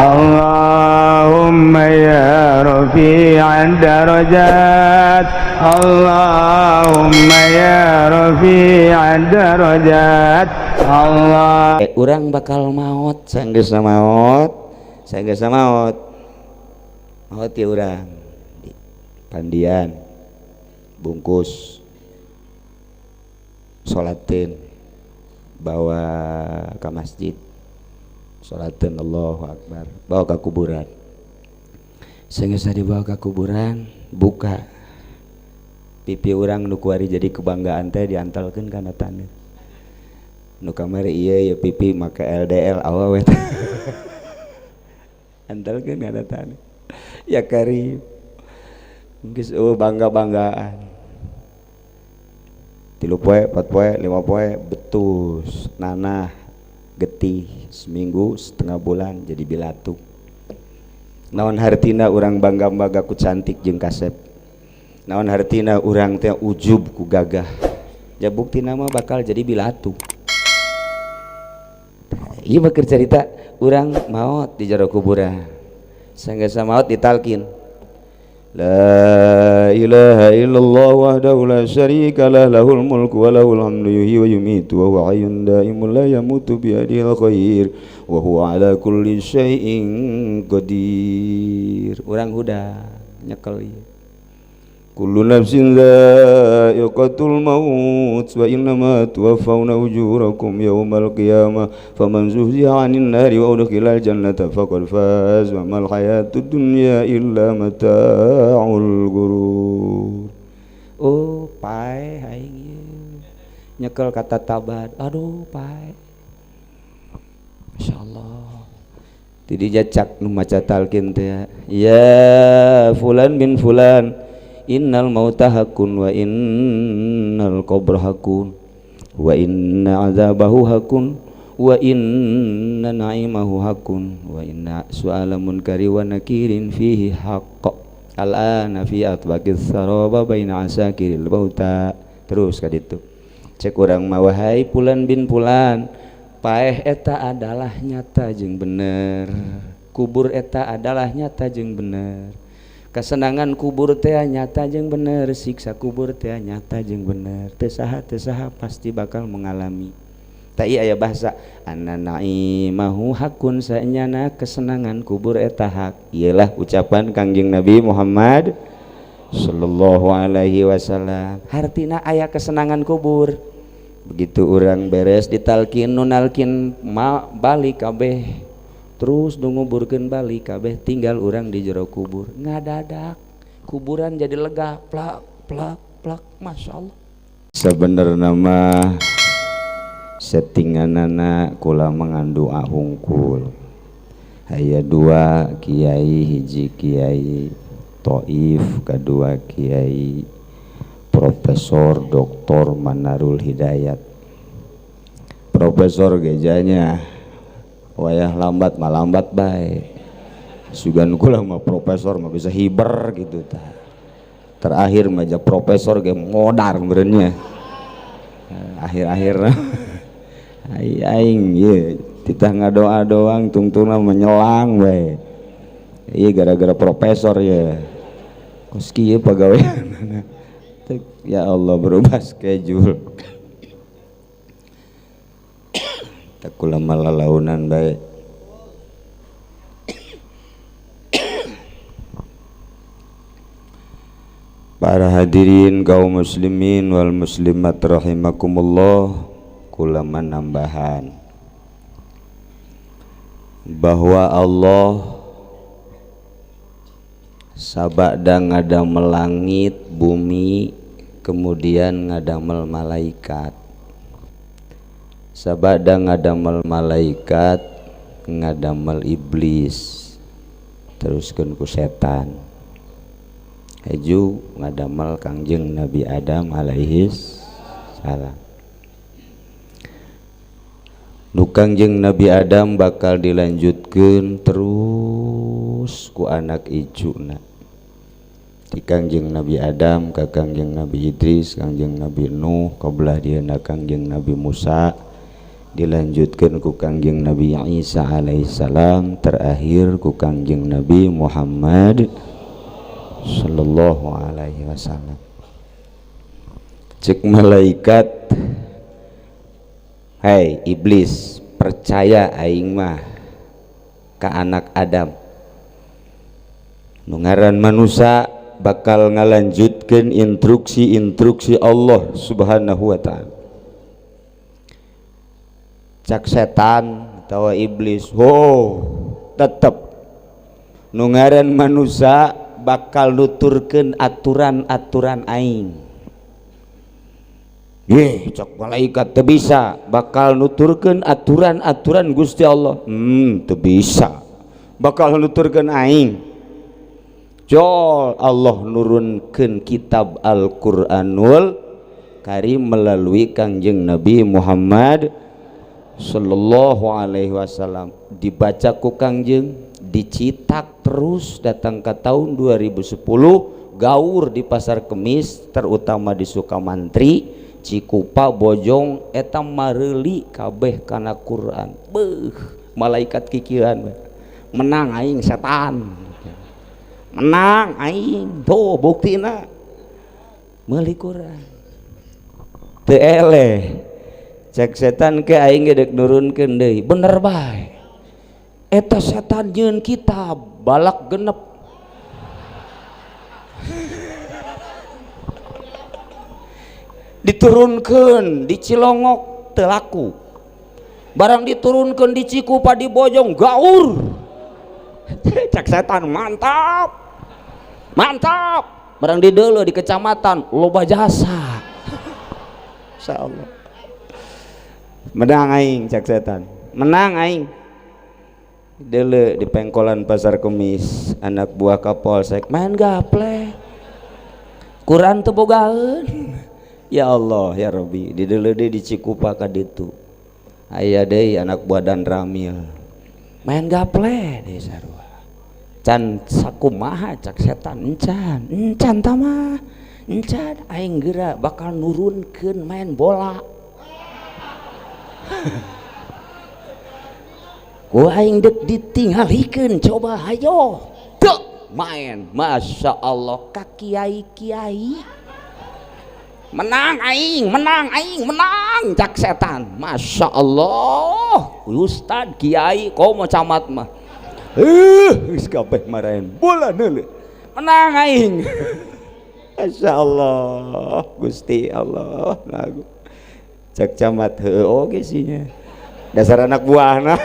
Allahumma ya rafi'ad darajat, Allahumma ya rafi'ad darajat. Allah urang bakal maot sanggeusna maot, sanggeusna maot. Maot ya urang pandian bungkus salatin bawa ke masjid, salatin Allahu Akbar, bawa ke kuburan. Sanggeusna dibawa ke kuburan, buka pipi urang nu kuari jadi kebanggaan teh diantalkeun kana taneuh. Nu kamari ieu ya pipi make LDL awewe teh. Antalkeun kana taneuh. Ya karim. Geus eueuh bangga-banggaan. 3 poe, 4 poe, 5 poe betus, nanah, getih, seminggu, setengah bulan jadi bilatu. Naon hartina urang bangga-bangga ku cantik jeung kasep. Naon hartina urang teh ujub ku gagah. Ya buktina mah bakal jadi bilatu. Ieu mah keur carita urang maot di jero kuburan. Sanggeus maot ditalkin. La ilaha illallah wahdahu la syarika lah, lahul mulku wa lahul hamdu yuhyi wa yumiitu wa huwa hayyun daimun la yamutu biyadihil khair wa huwa ala kulli syai'in qadir. Urang huda nyekel ieu. Kullu nafsin dha'iqatul maut wa innama tuwaffawna ujurakum yawmal qiyamah faman zuhziha 'anil nari wa udkhilal jannata faqad faz wa mal hayatud dunya illa mata'ul ghurur. Oh, pae aing ieu. Nyekel kata tabat. Aduh, pae. Masyaallah. Ti jacak nu maca talqin teh. Ya fulan bin fulan, innal mauta hakun wa innal qabra hakun wa inna azabahu hakun wa inna na'imahu hakun wa inna su'ala munkari wa nakirin fihi haqq al'ana fi atbaqis saraba baina asakiril mauta. Terus ka ditu cek urang mah, wahai pulan bin pulan, paeh eta adalah nyata jeung bener, kubur eta adalah nyata jeung bener, kesenangan kubur teh nyata jeung bener, siksa kubur teh nyata jeung bener, teu saha pasti bakal mengalami. Ta ieu aya bahasa anna na'imahu hakun, saenyana kesenangan kubur eta hak. Ieulah ucapan Kangjeng Nabi Muhammad sallallahu alaihi wasallam. Hartina aya kesenangan kubur. Begitu urang beres ditalkin nunalkin ma balik kabeh, terus nu nguburkeun balik kabeh, tinggal urang di jero kubur ngadadak kuburan jadi lega, plak plak plak, masya Allah. Sebenarnya mah settinganana kula mangandua hungkul. Aya dua kiai, hiji kiai Taif, kedua kiai Profesor Doktor Manarul Hidayat. Profesor gejanya wayah lambat mah lambat bae. Sugan kula mah profesor mah bisa hiber gitu tah. Terakhir mah ja profesor ge modar meureunnya. Akhir-akhir aing ieu titah ngadoa doang tungtungna menyelang bae. Ieu gara-gara profesor ya. Kos kieu pagaweanana. Ya Allah, berubah schedule. Kula malalaunan bae. Para hadirin kaum muslimin wal muslimat rahimakumullah, kula menambahan bahwa Allah sabada ngadamel langit bumi, kemudian ngadamel malaikat. Sabada ngadamel malaikat, ngadamel iblis, teruskeun ku setan. Heju ngadamel Kangjeng Nabi Adam alaihis salam. Nu Kangjeng Nabi Adam bakal dilanjutkeun terus ku anak icuna. Di Kangjeng Nabi Adam ka Kangjeng Nabi Idris, Kangjeng Nabi Nuh, kabelah dieuna Kangjeng Nabi Musa, Dilanjutkan ku Kangjeng Nabi Isa alaihissalam, terakhir ku Kangjeng Nabi Muhammad sallallahu alaihi wasallam. Cek malaikat, "Hei iblis, percaya aing mah ka anak Adam. Nu ngaran manusia bakal ngalanjutkeun instruksi-instruksi Allah Subhanahu wa ta'ala." Cak setan atau iblis, "Oh, tetep nu ngaran manusia bakal nuturkeun aturan-aturan aing." Ye, cak malaikat, "Teu bisa, bakal nuturkeun aturan-aturan Gusti Allah." Teu bisa, bakal nuturkeun aing. Jol Allah nurunkeun kitab Al-Qur'anul Karim melalui Kangjeng Nabi Muhammad sallallahu alaihi wasallam. Dibaca ku Kangjeng, dicetak terus datang ke tahun 2010 gaur di Pasar Kemis, terutama di Sukamantri, Cikupa, Bojong, eta mareuli kabeh kana Quran. Beuh, malaikat kikieuan, "Menang aing setan. Menang aing." Tuh buktina meuli Quran. Teu eleh. Cek setan ke aing ge deuk nurunkeun deui. Bener bae. Eta setan nyieun kitab balak genep. Diturunkan di Cilongok teu laku, barang diturunkan di Cikupa, di Bojong gaur. Cek setan, "Mantap, mantap." Barang di deuleu di kecamatan loba jasa. Insyaallah menang aing, cek setan, menang aing. Deuleu di pengkolan Pasar Kemis, anak buah Kapolsek main gaple, Quran teu bogaeun. Ya Allah ya Rabbi, di deuleu deui di Cikupa ka ditu aya deui anak buah dan Ramil main gaple deui sarua. Can sakumaha cak setan, encan encan tamah encan aing geura bakal nurunkeun main bola. Ku aing deuk ditinggalikeun, coba hayo teu main. Masya Allah, ka kiai-kiai menang aing, menang aing, menang cak setan. Masya Allah, ustad, kiai, komo camat mah, geus kabeh marahin bola neuleu, menang aing. Masya Allah, Gusti Allah, lagu cak camat heueuh oge sih nya, dasar anak buahna.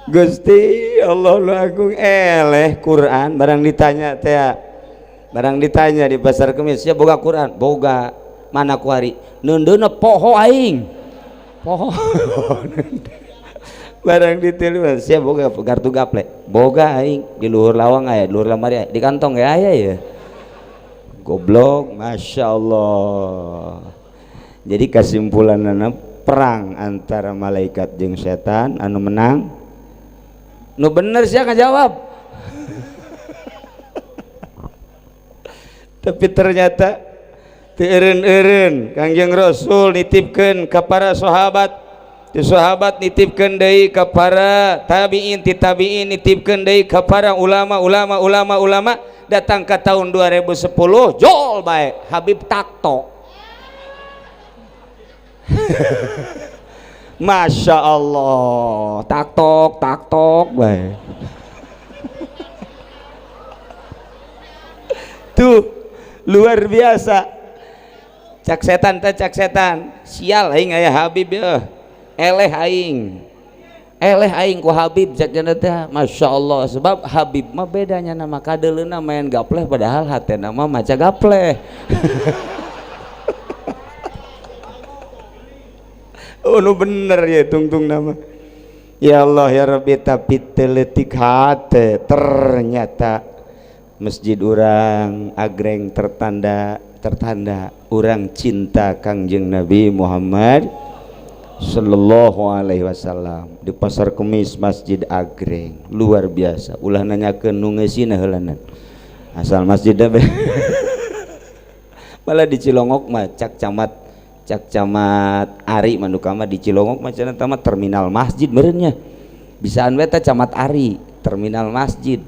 Gusti Allah lu agung, eleh Quran barang ditanya teh, barang ditanya di Pasar Kemis, "Ya boga Quran?" "Boga." "Mana kuari?" "Neundeuna poho aing." Poho. Barang ditelepon, "Sia boga kartu gaple?" "Boga aing, di luhur lawang aya, di luhur lamari aya, di kantong ya aya ya." Goblok, Masya Allah. Jadi kesimpulanna perang antara malaikat jeung setan, anu menang nu bener sih ngajawab. Tapi ternyata teu eureun-eureun Kangjeng Rasul nitipkeun ka para sahabat, ti sahabat nitipkeun deui ka para tabiin, ti tabiin nitipkeun deui ka para ulama, ulama, ulama, ulama, datang ke tahun 2010 jol bae Habib Takto. Masya Allah, taktok taktok bae. Tuh luar biasa. Cak setan teh, cak setan, sial aing aya Habib ya, eleh aing, eleh aing ku Habib cak cenah teh. Masya Allah, sebab Habib mah bedanya nama kadeleuna main gapleh padahal hatena mah maca gapleh. Oh nu bener ya tungtung nama. Ya Allah ya Rabbi, tapi teletik hate ternyata masjid urang agreng tertanda, tertanda urang cinta Kangjeng Nabi Muhammad sallallahu alaihi wasallam di Pasar Kemis Masjid Agreng luar biasa. Ulah nanyakeun nu ngeusina heulanan asal masjid. Malah di Cilongok mah cak camat Ari manukama di Cilongok mah cenah mah terminal masjid meureunnya. Bisaan we teh camat Ari, terminal masjid.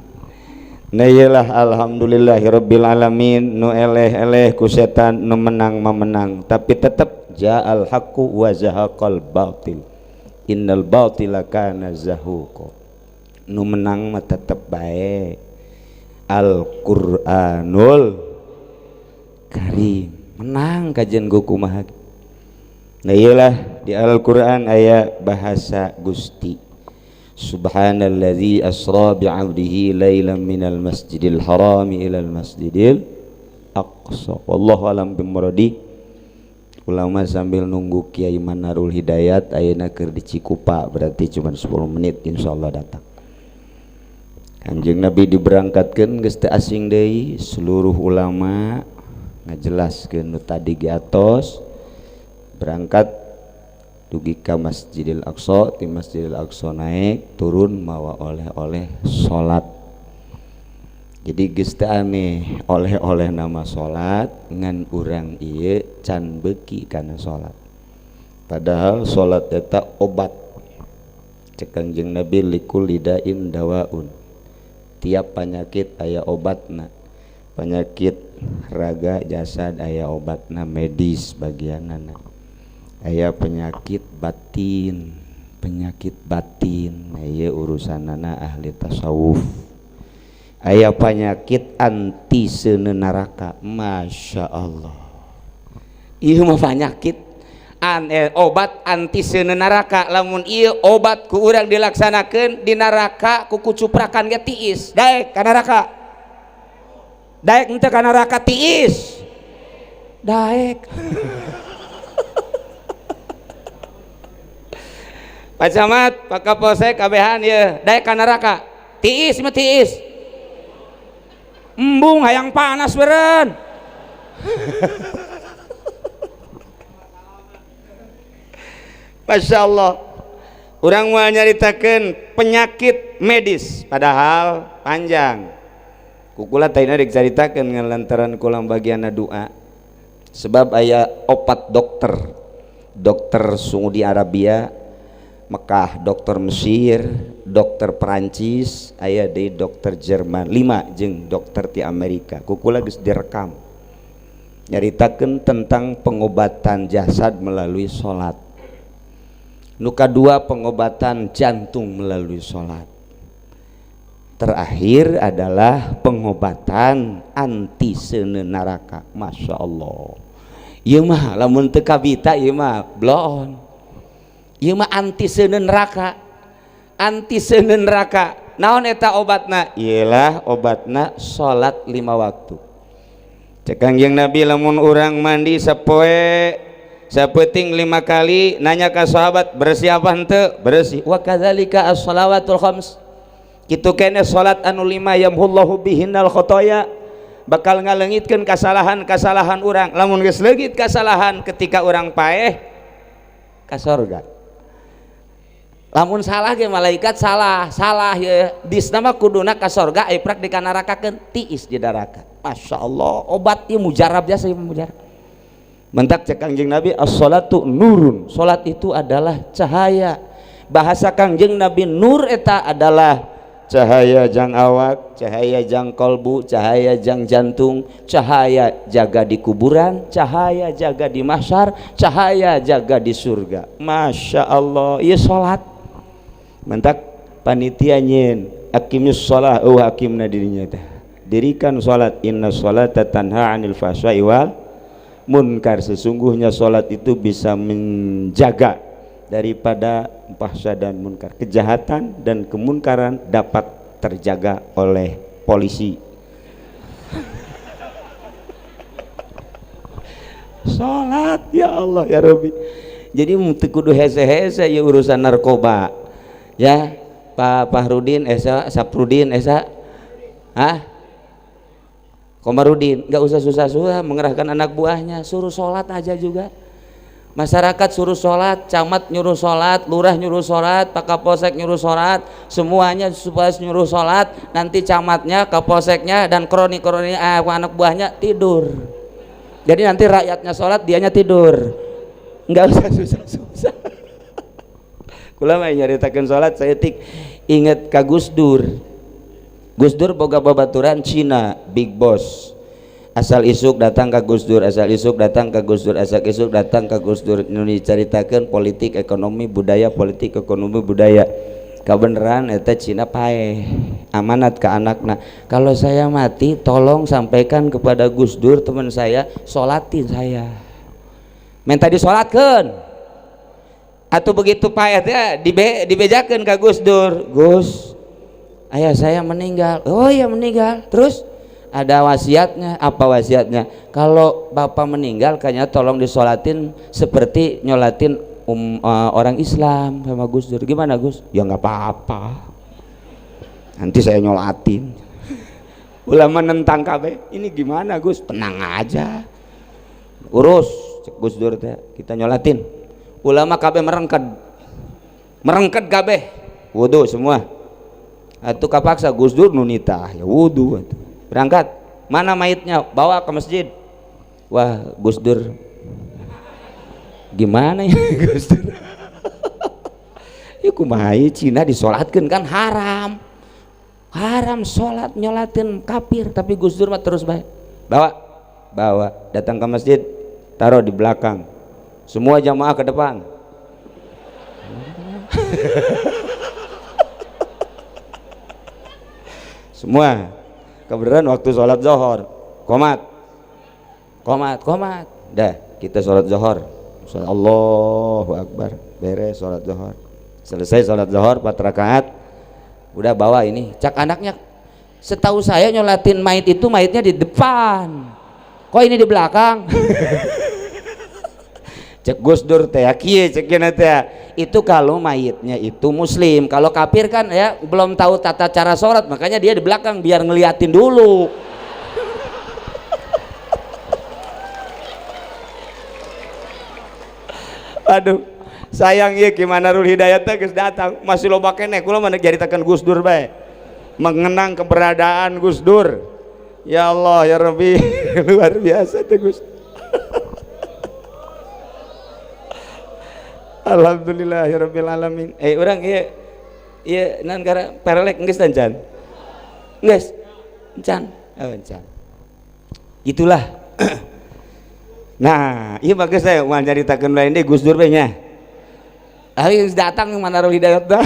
Nah iyalah alhamdulillahirabbil alamin nu eleh-eleh ku setan nu menang mah menang, tapi tetep ja'al haqqu wa zahaqal batil. Innal batila kana zahuqa. Nu menang mah tetep bae Al-Qur'anul Karim. Menang kajian go kumaha. Nah iyalah di Al-Qur'an aya bahasa Gusti. Subhanalladzi asra bi'abdihi lailan minal masjidil harami ilal masjidil aqsa. Wallahu alam bimuradi. Ulama sambil nunggu Kiai Manarul Hidayat ayeuna keur di Cikupa, berarti cuma 10 menit insyaallah datang. Kanjeng Nabi diberangkatkeun geus teu asing deui, seluruh ulama ngajelaskeun nu tadi ge atos berangkat dugi ka Masjidil Aqsa, ti Masjidil Aqsa naik turun mawa oleh-oleh salat. Jadi geus teu aneh oleh-oleh nama salat ngan urang ieu can beuki kana salat. Padahal salat eta obat. Cek Kanjeng Nabi likul lidain dawaun. Tiap penyakit aya obatna. Penyakit raga jasad aya obatna medis bagianana. Aya penyakit batin, aya urusanana ahli tasawuf. Aya penyakit anti seuneu neraka, masya Allah. Ieu mah penyakit obat anti seuneu neraka. Lamun ieu obat ku urang dilaksanakeun di neraka ku kucuprakan ge tiis, daek ka neraka. Daek henteu ka neraka tiis. Daek. Pak Camat, Pak Kapolsek, kabehan ye, daek ka neraka. Tiis mah tiis. Embung hayang panas beureun. Masya Allah. Urang mah nyaritakeun penyakit medis padahal panjang. Kukula tadina rek caritakeun ngan lantaran kulang bagianna doa. Sebab aya 4 dokter. Dokter Saudi Arabia, Mekah, dokter Mesir, dokter Perancis, aya deui dokter Jerman, 5 jeung dokter ti Amerika. Kukula geus direkam. Nyaritakeun tentang pengobatan jasad melalui salat. Nu kadua pengobatan jantung melalui salat. Terakhir adalah pengobatan anti seuneu neraka. Masya Allah. Ieu mah lamun teu kabita ieu mah bloon. Ieu mah anti seuneu neraka. Anti seuneu neraka. Naon eta obatna? Iyalah obatna salat 5 waktu. Cek Kangjeng Nabi lamun urang mandi sapoe sapeting 5 kali nanya ka sahabat bersih apa henteu? Bersih. Wa kadzalika as-shalawatul khams. Kitu kene salat anu 5 yamhullahu bihinnal khotoya, bakal ngaleungitkeun kasalahan-kasalahan urang. Lamun geus leungit kasalahan ketika urang paeh ka sorga. Lamun salah ge malaikat salah, salah ye. Disna mah kuduna ka sorga ai prak dikanarakakeun tiis di neraka. Masya Allah, obat ieu mujarab jasa ieu mujarab. Mentak cek Kangjeng Nabi as-salatu nurun. Salat itu adalah cahaya. Bahasa Kangjeng Nabi nur eta adalah cahaya jang awak, cahaya jang kolbu, cahaya jang jantung, cahaya jaga di kuburan, cahaya jaga di mahsyar, cahaya jaga di surga. Masya Allah, ieu salat. Mentak panitia nyeun aqimus shalah, eueuh hakimna dirinya teh. Dirikan salat, inna salata tanha 'anil fahsya'i wal munkar. Sesungguhnya salat itu bisa menjaga daripada fahsya dan munkar. Kejahatan dan kemunkaran dapat terjaga oleh polisi. Salat ya Allah ya Rabbi. Jadi teu kudu hese-hese ya urusan narkoba. Ya Pak Fahrudin esa Saprudin esa hah Komarudin, nggak usah susah-susah mengerahkan anak buahnya, suruh sholat aja juga. Masyarakat suruh sholat, camat nyuruh sholat, lurah nyuruh sholat, pak kapolsek nyuruh sholat, semuanya supaya nyuruh sholat, nanti camatnya, kapolseknya, dan kroni-kroni anak buahnya tidur. Jadi nanti rakyatnya sholat, dianya tidur, nggak usah susah-susah. Kula mah nyaritakeun sholat saya tik inget ka Gus Dur. Gus Dur boga babaturan Cina, big boss. Asal isuk datang ka Gus Dur, asal isuk datang ka Gus Dur, asal isuk datang ka Gus Dur, nu dicaritakeun politik, ekonomi, budaya, politik, ekonomi, budaya. Kabeneran eta Cina paeh, amanat ke anakna. Kalau saya mati tolong sampaikan kepada Gus Dur teman saya, sholatin saya. Minta disolatkeun. Atau begitu paeh teh dibejakeun ka Gus Dur. Gus, ayah saya meninggal. Oh iya meninggal. Terus ada wasiatnya. Apa wasiatnya? Kalau bapak meninggal kayaknya tolong disolatin seperti nyolatin orang Islam sama Gus Dur. Gimana Gus? Ya nggak apa-apa, nanti saya nyolatin. Ulama nentang kabeh, ini gimana Gus? Tenang aja, urus cek Gus Dur teh, kita nyolatin. Ulama kabeh merengket, merengket kabeh, wudu semua. Atuh kapaksa Gus Dur nu nitah, ya wudu atuh. Berangkat, mana mayitnya? Bawa ke masjid. Wah Gus Dur gimana ya Gus Dur? Ya kumaha Cina disolatkeun kan haram. Haram sholat nyolatin kafir, tapi Gus Dur mah terus baik. Bawa, bawa, datang ke masjid, taruh di belakang. Semua jamaah ke depan. Semua. Kebenaran waktu sholat zuhur, komat, komat, komat. Dah, kita sholat zuhur. Sholat Allahu Akbar, beres sholat zuhur. Selesai sholat zuhur 4 rakaat, udah bawa ini. Cak anaknya, setahu saya nyolatin mayit itu mayitnya di depan, kok ini di belakang? Cek Gus Dur teh kieu cek kieu teh. Itu kalau mayitnya itu muslim, kalau kafir kan ya belum tahu tata cara sholat, makanya dia di belakang biar ngeliatin dulu. Aduh, sayang ieu gimana Rul Hidayat teh geus datang, masih loba keneh kula mah nyaritakeun Gus Dur bae. Mengenang keberadaan Gus Dur. Ya Allah ya Rabbi, luar biasa teh Gus. Alhamdulillah ya Rabbil alamin. Urang ieu ieu nan gara perelek geus can? Geus. Can. Oh, can. Itulah. Nah, ieu bagus saya moal nyaritakeun lain deui Gus Dur we nya. Ari geus datang Manarul Hidayat dah.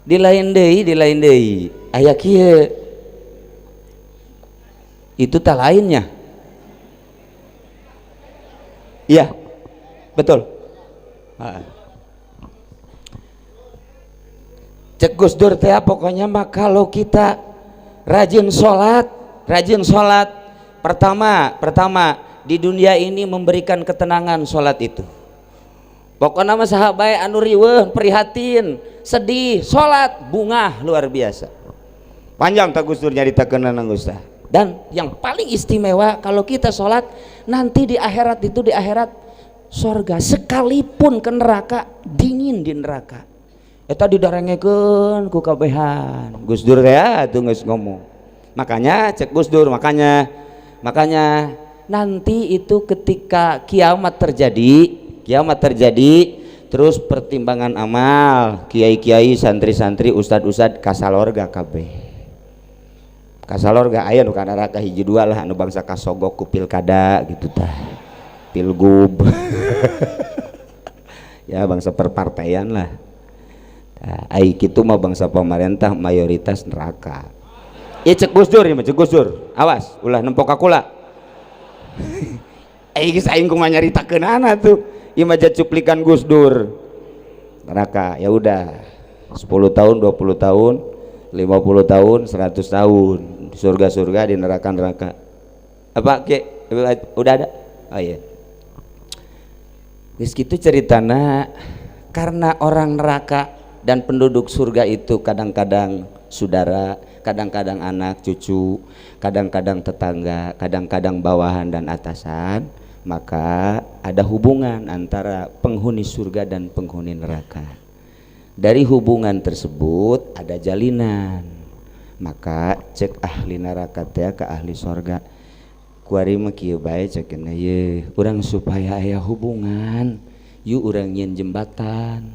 Di lain deui, di lain deui. Aya kieu. Itu tak lainnya. Iya. Betul. Cek Gus Dur teh pokoknya mah kalau kita rajin sholat pertama di dunia ini memberikan ketenangan sholat itu. Pokoknya mah saha bae anu riweuh, prihatin, sedih, sholat bungah luar biasa. Panjang tak Gus Dur nyaritakeun Gus tah. Dan yang paling istimewa kalau kita sholat nanti di akhirat itu, di akhirat sorga, sekalipun ke neraka dingin di neraka. Eta didarengekeun ku kabehan. Gus Dur teh atuh geus ngomong. Makanya cek Gus Dur, makanya nanti itu ketika kiamat terjadi, terus pertimbangan amal kiai-kiai, santri-santri, ustad-ustad kasalorga kabeh. Kasalorga aya nu ka neraka hiji dua lah anu bangsa kasogok ku pilkada gitu tah. Pilgub. Ya bangsa perpartaian lah. Nah, ai kitu mah bangsa pemerintah mayoritas neraka. Ya cek Gus Dur, ya cek Gus Dur. Awas ulah nempok ka kula. Ai geus aing kumaha nyaritakeunana tuh. Ieu mah cuplikan Gus Dur. Neraka ya udah 10 tahun, 20 tahun, 50 tahun, 100 tahun di surga-surga, di neraka-neraka. Apa ke? Udah ada? Oh iya. Geus kitu ceritana, karena orang neraka dan penduduk surga itu kadang-kadang saudara, kadang-kadang anak, cucu, kadang-kadang tetangga, kadang-kadang bawahan dan atasan, maka ada hubungan antara penghuni surga dan penghuni neraka. Dari hubungan tersebut ada jalinan. Maka cek ahli neraka teh ke ahli surga. Kuari mah kieu bae ceukna ye, urang supaya aya hubungan, yuk urang nyieun jembatan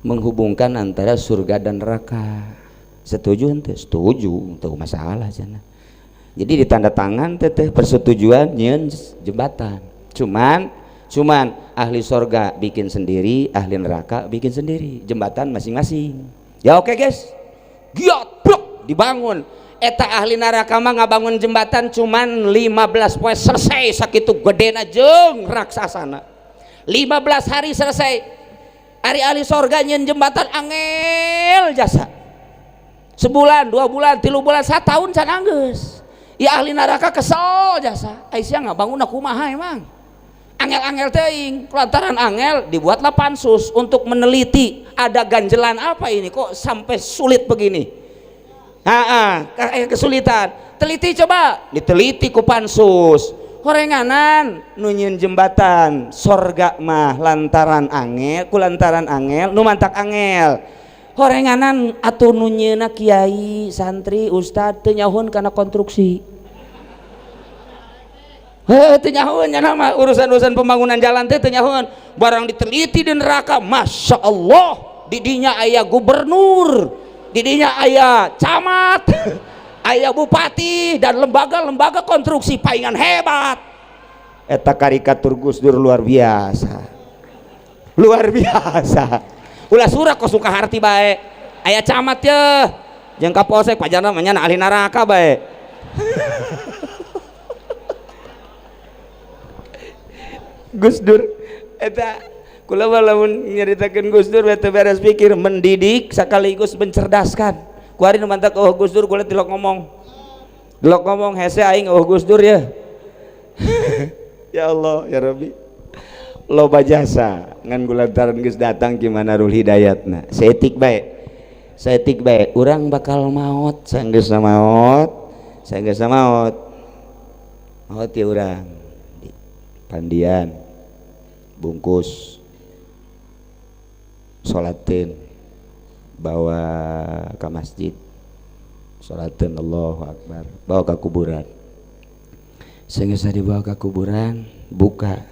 menghubungkan antara surga dan neraka. Setuju henteu? Setuju, teu masalah cenah. Jadi ditanda tangan teh persetujuan nyieun jembatan. Cuman ahli sorga bikin sendiri, ahli neraka bikin sendiri, jembatan masing-masing. Ya oke guys, giat blok dibangun. Eta ahli neraka mah ngabangun jembatan cuman 15 poe selesai, sakitu gedena jeung raksasana. 15 hari selesai. Ari ahli sorga nyieun jembatan angel jasa. Sebulan, 2 bulan, 3 bulan, 1 tahun can anggeus. Ya ahli neraka kesel jasa. Ai sia ngabangun kumaha emang? Angel-angel teuing, lantaran angel dibuatlah pansus untuk meneliti ada ganjelan apa ini kok sampai sulit begini. Kesulitan. Teliti coba, diteliti ku pansus. Horenganan nu nyieun jembatan sorga mah lantaran angel, ku lantaran angel nu mantak angel. Horenganan atuh nu nyieunna kiai, santri, ustad teu nyahoeun kana konstruksi. Heuh, teu nyahoeun nya mah urusan-urusan pembangunan jalan teh teu nyahoeun. Barang diteliti di neraka, Masya Allah, di dinya aya gubernur, di dinya aya camat, aya bupati dan lembaga-lembaga konstruksi palingan hebat. Eta karikatur Gus Dur luar biasa. Luar biasa. Ulah surak kok suka harti bae. Aya camat ye, jeung kapolsek pajarna mah nya ahli neraka bae. Gus Dur eta kula mah lamun nyaritakeun Gus Dur teu beres pikir, mendidik sekaligus mencerdaskan. Kuari nu mantak oh Gus Dur kula tilok ngomong. Tilok ngomong hese aing oh Gus Dur ya. Ya Allah ya Rabbi. Loba jasa ngan gulantaran geus datang gimana rul hidayatna. Saeutik bae. Saeutik bae urang bakal maot sanggeusna maot, sanggeusna maot. Maot ya urang. Pandian bungkus sholatin bawa ke masjid, sholatin Allahu Akbar, bawa ke kuburan. Sehingga saya dibawa ke kuburan, buka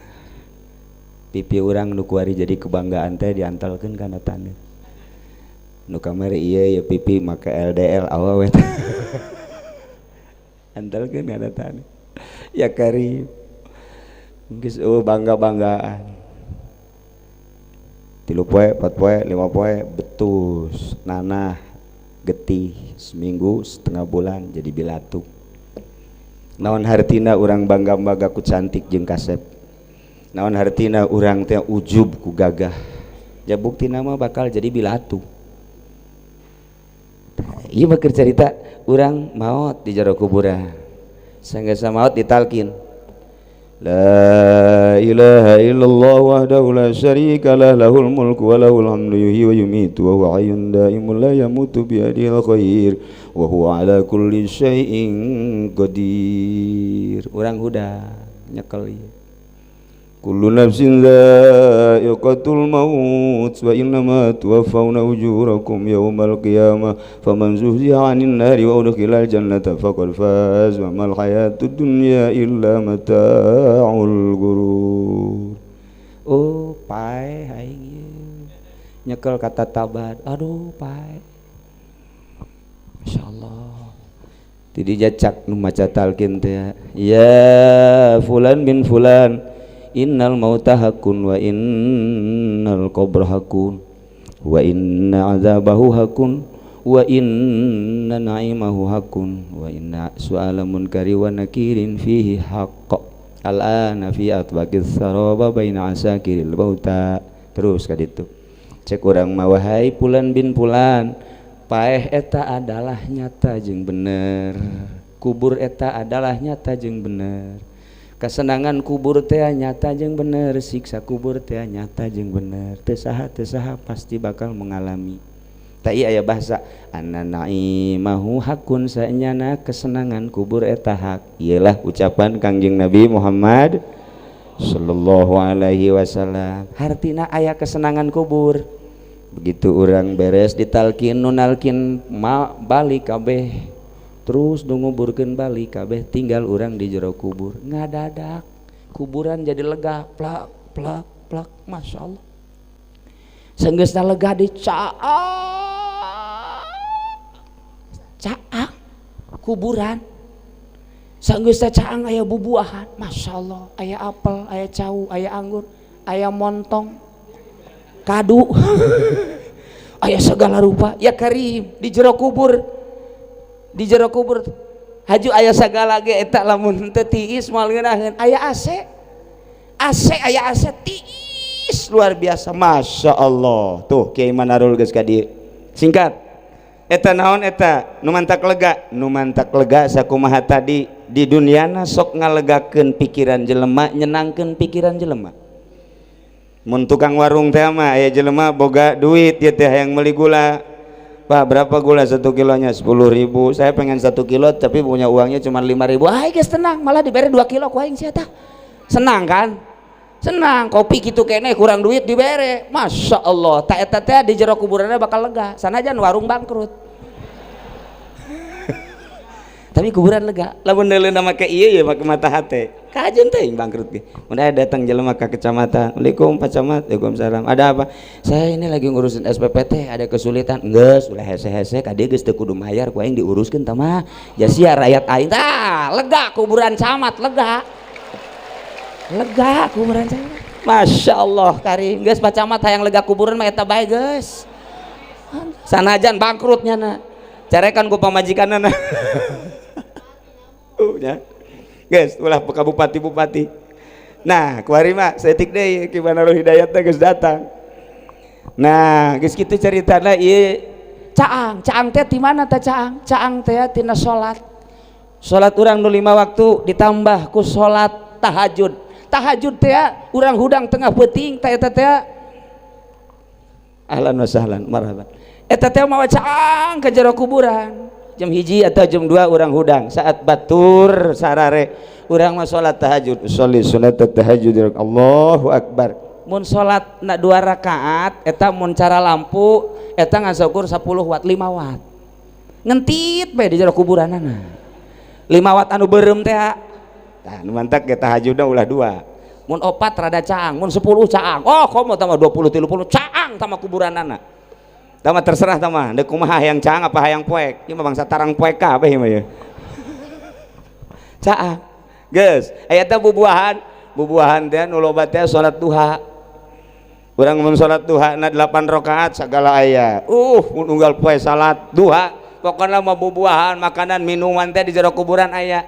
pipi orang nu kuari jadi kebanggaan teh diantalkeun kana taneuh. Nu kamari ieu ya pipi make LDL awewe teh. Antalkeun kana taneuh. Ya karim. Geus eueuh bangga-banggaan. 3 poe, 4 poe, 5 poe betus, nanah, getih, seminggu, setengah bulan jadi bilatu. Naon hartina urang bangga-bangga ku cantik jeung kasep. Naon hartina urang teh ujub ku gagah. Ja buktina mah bakal jadi bilatu. Ieu mah keur carita urang maot di jero kuburan. Sanggeus maot ditalkin. La ilaha illallah wahdahu la syarika lah, lahul mulku wa lahul hamdu yuhyi wa yumiitu wa huwa hayyun daimun la yamutu biyadihil khair wa huwa ala kulli syai'in qadir. Urang huda nyekel ieu. Kullu nafsin dha'iqatul maut wa innama tuwaffawna ujurakum yawmal qiyamah faman zuhziha 'anil nari wa udkhilal jannata faqad faz wa mal hayatud dunya illa mata'ul ghurur. Oh, pae aing ieu. Nyekel kata tabat. Aduh, pae. Masyaallah. Ti jacak nu maca talqin teh. Ya fulan bin fulan, innal mauta hakun wa innal qabra hakun wa inna azabahu hakun wa inna na'imahu hakun wa inna su'ala munkari wa nakirin fihi haqq al'ana fi atbaqis saraba baina asakiril mauta. Terus kaditu cek urang mah wahai pulan bin pulan, paeh eta adalah nyata jeung bener, kubur eta adalah nyata jeung bener, kesenangan kubur teh nyata jeung bener, siksa kubur teh nyata jeung bener, teu saha pasti bakal mengalami. Ta ieu aya bahasa anna naimahu hakun, saenyana kesenangan kubur eta hak. Iyalah ucapan Kangjeng Nabi Muhammad sallallahu alaihi wasallam. Hartina aya kesenangan kubur. Begitu urang beres ditalkin nunalkin ma balik kabeh Terus nu nguburkeun balik kabeh, tinggal urang di jero kubur. Ngadadak kuburan jadi lega, plak plak plak, Masya Allah. Senggeusna lega di caang caang kuburan. Sanggeusna caang aya bubuahan, Masya Allah, aya apel, aya cau, aya anggur, aya montong, kadu, aya segala rupa. Ya karim di jero kubur, di jero kubur haju aya segala ge eta lamun teu tiis moal ngeunaheun. Aya AC, AC aya AC tiis luar biasa, Masya Allah. Tuh Kiai Manarul geus ka dieu. Singkat eta naon eta nu mantak lega, nu mantak lega sakumaha tadi di duniana sok ngalegakeun pikiran jelema, nyenangkeun pikiran jelema. Mun tukang warung teh mah aya jelema boga duit ieu teh hayang meuli gula. Pak, berapa gula 1 kilonya? 10.000. Saya pengen 1 kilo tapi punya uangnya cuma 5.000. Ah, geus tenang, malah dibere 2 kilo ku aing sia tah. Senang kan? Senang, kopi kitu keneh kurang duit dibere. Masya Allah, tak eta teh di jero kuburanna bakal lega. Sanajan warung bangkrut. Tapi kuburan lega. Lamun neuleuna make ieu ye make mata hate. Kajeun teuing bangkrut ge. Mun aya datang jelema ka kecamatan. Assalamualaikum Pak Camat. Waalaikumsalam. Ada apa? Saya ini lagi ngurusin SPPT, ada kesulitan. Geus, ulah hese-hese ka dieu geus teu kudu mayar ku aing diuruskeun tah mah. Ja sia rakyat aing. Tah, lega kuburan camat, lega. Lega kuburan camat. Masya Allah karim. Geus Pak Camat hayang lega kuburan mah eta bae geus. Sanajan bangkrutnya na. Carekan ku pamajikanna. Ya. Guys, ulah ka bupati-bupati. Nah, kuari mah saeutik deui Ki Manarul Hidayat teh geus datang. Nah, geus kitu caritana ieu caang, caang teh di mana teh caang? Caang teh tina salat. Salat urang nu 5 waktu ditambah ku salat tahajud. Tahajud teh urang hudang tengah peuting teh eta teh. Ahlan wa sahlan, marhaban. Eta teh mawa caang ka jero kuburan. Jam 1 atau jam 2 urang hudang saat batur sarare urang mah salat tahajud, sholli salat tahajud, Allahu akbar. Mun salat na 2 rakaat eta mun cara lampu eta ngan saukur 10 watt 5 watt ngentit bae di jero kuburanana 5 watt anu beureum teh tah nu mantak ge tahajudna ulah 2 mun 4 rada caang mun 10 caang oh komo tambah 20 30 caang tambah kuburanana. Tama terserah tama, dek kumaha hayang caang apa hayang poek. Ieu mah bangsa tarang poek kabeh ieu mah ye. Caang. Geus, aya teh bubuahan, bubuahan teh nu loba teh salat duha. Urang mun salat duha na 8 rakaat sagala aya. Mun unggal poe salat duha, pokona mah bubuahan, makanan, minuman teh di jero kuburan aya.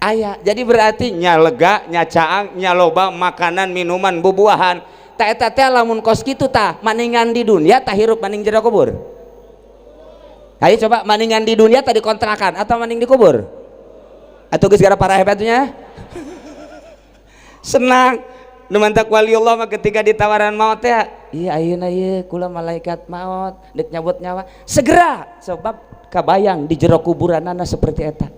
Aya. Jadi berarti nya lega, nya caang, nya loba makanan, minuman, bubuahan. Ta eta teh lamun kos kitu tah maningan di dunia tah hirup maning jero kubur. Ayo coba maningan di dunia tadi kontrakan atau maning di kubur? Atau geus gara parah hebatnya? Senang. Nu mantak waliullah mah ketika ditawaran maut teh, iya ayeuna ieu kula malaikat maut deuk nyabut nyawa. Segera sebab kabayang di jero kuburanana seperti eta.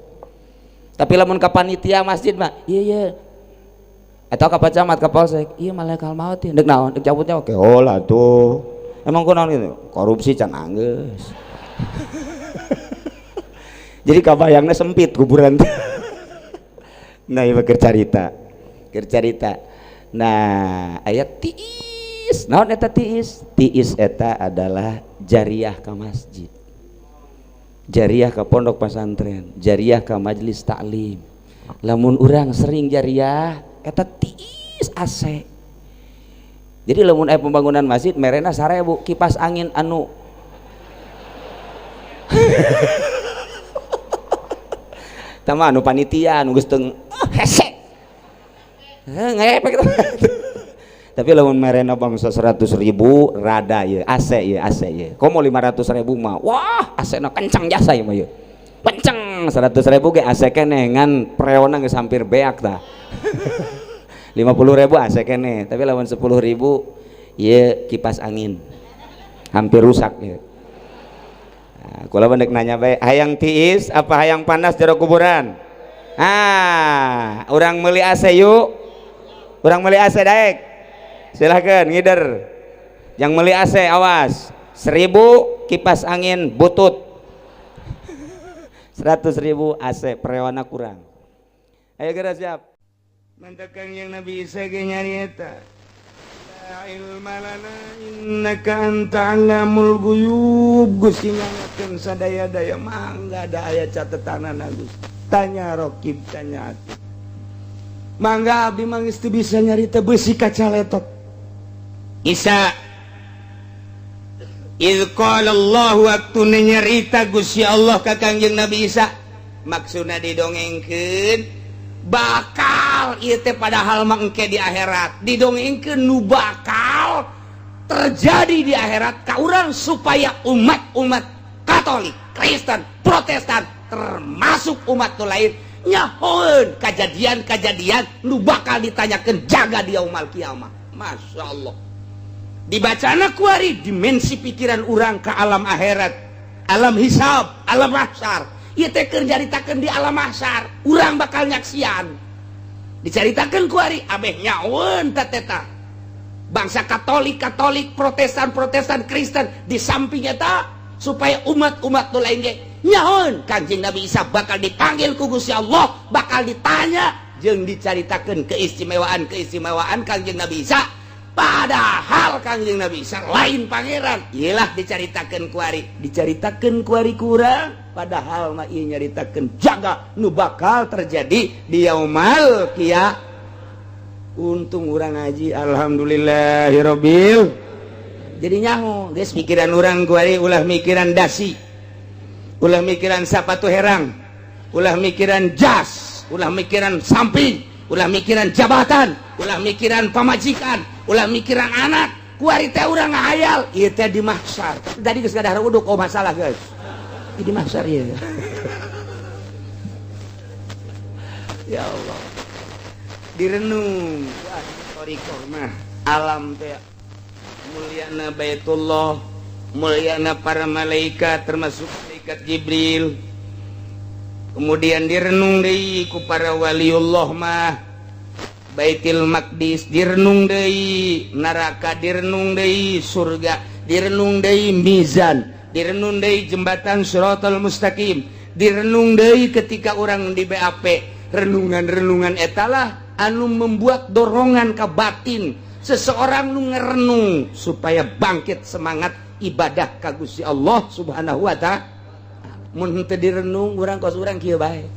Tapi lamun ka panitia masjid mah, iya iya atau ka Pak Camat ka Polsek, iya malaikat maut ieu deuk naon deuk cabut nyawa. Oh lah tuh. Emang kunaon gitu? Korupsi can anggeus. Jadi kabayangna sempit kuburan teh. Nah, ieu keur carita. Keur carita. Nah, aya tiis. Naon eta tiis? Tiis eta adalah jariah ka masjid. Jariah ka pondok pesantren, jariah ka majelis taklim. Lamun urang sering jariah eta tiis AC. Jadi lamun aya pembangunan masjid merena 1000 kipas angin anu tama anu panitia anu geus teu hese. Heuh ngepek. Tapi lamun merena bangsa 100.000 rada ieu AC ieu AC ieu. Komo 500.000 mah wah AC na kencang jasa ieu mah ieu. Kenceng 100.000 ge AC keneh ngan preona geus hampir beak tah. 50.000 AC keneh, tapi lamun 10.000 ieu kipas angin hampir rusak ieu. Nah, kula mah nanya bae, hayang tiis apa hayang panas jero kuburan? Ah, urang meuli AC yuk. Urang meuli AC daek. Silahkan ngider. Yang meuli AC awas. 1000 kipas angin butut. 100.000 AC prewana kurang. Ayo geura siap. Mantakan yang Nabi Isa ge nyarieta. La ilma lana innaka anta 'allamul ghuyub. Gusti ngangekeun sadaya-daya mangga da aya catetanana Gusti. Tanya rokib tanya ati. Mangga abdi mah geus teu bisa nyarita beusi kacaletot. Isa Idz qala Allah waktu nyarita Gusti Allah ka Kangjeng Nabi Isa, maksudna didongengkeun bakal ieu teh padahal mah engke di akhirat, didongengkeun nu bakal terjadi di akhirat ka urang supaya umat-umat Katolik, Kristen, Protestan termasuk umat nu lain nyahoeun kajadian-kajadian nu bakal ditanyakeun jaga di yaumul kiamah. Masya Allah. Dibacana kuari dimensi pikiran urang ke alam akhirat, alam hisab, alam mahsyar. Ieu teh keur nyaritakeun di alam mahsyar, urang bakal nyaksian. Dicaritakeun kuari abeh nyaweun teh bangsa Katolik, Katolik, Protestan, Protestan, Kristen di samping eta supaya umat-umat nu lain ge nyahoeun Kanjeng Nabi Isa bakal dipanggil ku Gusti Allah, bakal ditanya jeung dicaritakeun keistimewaan-keistimewaan Kanjeng Nabi Isa. Padahal Kangjeng Nabi Isa lain pangeran. Iyalah dicaritakeun kuari, dicaritakeun kuari kurang, padahal mah ieu nyaritakeun jaga nu bakal terjadi di yaumal qiyamah. Untung urang ngaji alhamdulillahirabbil. Jadi nyaho geus pikiran urang kuari ulah mikiran dasi, ulah mikiran sapatu herang, ulah mikiran jas, ulah mikiran samping, ulah mikiran jabatan, ulah mikiran pamajikan, ulah mikiran anak. Kuari teh urang ngahayal ieu teh di mahsyar. Tadi geus ngadahar uduk, oh masalah guys. Di mahsyar ieu. Ya Allah. Direnung. Wah, thariqah mah alam teh mulyana Baitullah, mulyana para malaikat termasuk malaikat Jibril. Kemudian direnung deui ku para waliullah mah. Baitul Maqdis direnung deui, neraka direnung deui, surga direnung deui, mizan direnung deui, jembatan Shiratal Mustaqim direnung deui ketika orang di BAP. Renungan-renungan etalah anu membuat dorongan ke batin seseorang nu ngerenung supaya bangkit semangat ibadah ka Gusti Allah Subhanahu wa ta'ala. Mun henteu direnung urang kos urang kieu bae.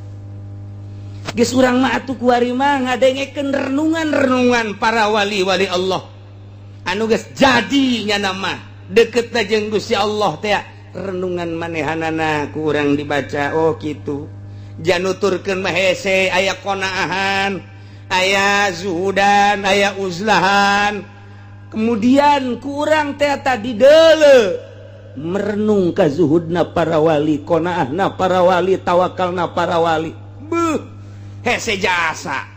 Geus urang mah atuh kuari mah ngadengekeun renungan-renungan para wali-wali Allah anu geus jadi nyana mah deketna jeung Gusti Allah teh. Renungan manehanana ku urang dibaca, oh kitu januturkeun mah hese aya qonaahan, aya zuhudan, aya uzlahan. Kemudian ku urang teh tadi deuleu merenung ka zuhudna para wali, qonaahna para wali, tawakalna para wali. Beuh, hese jasa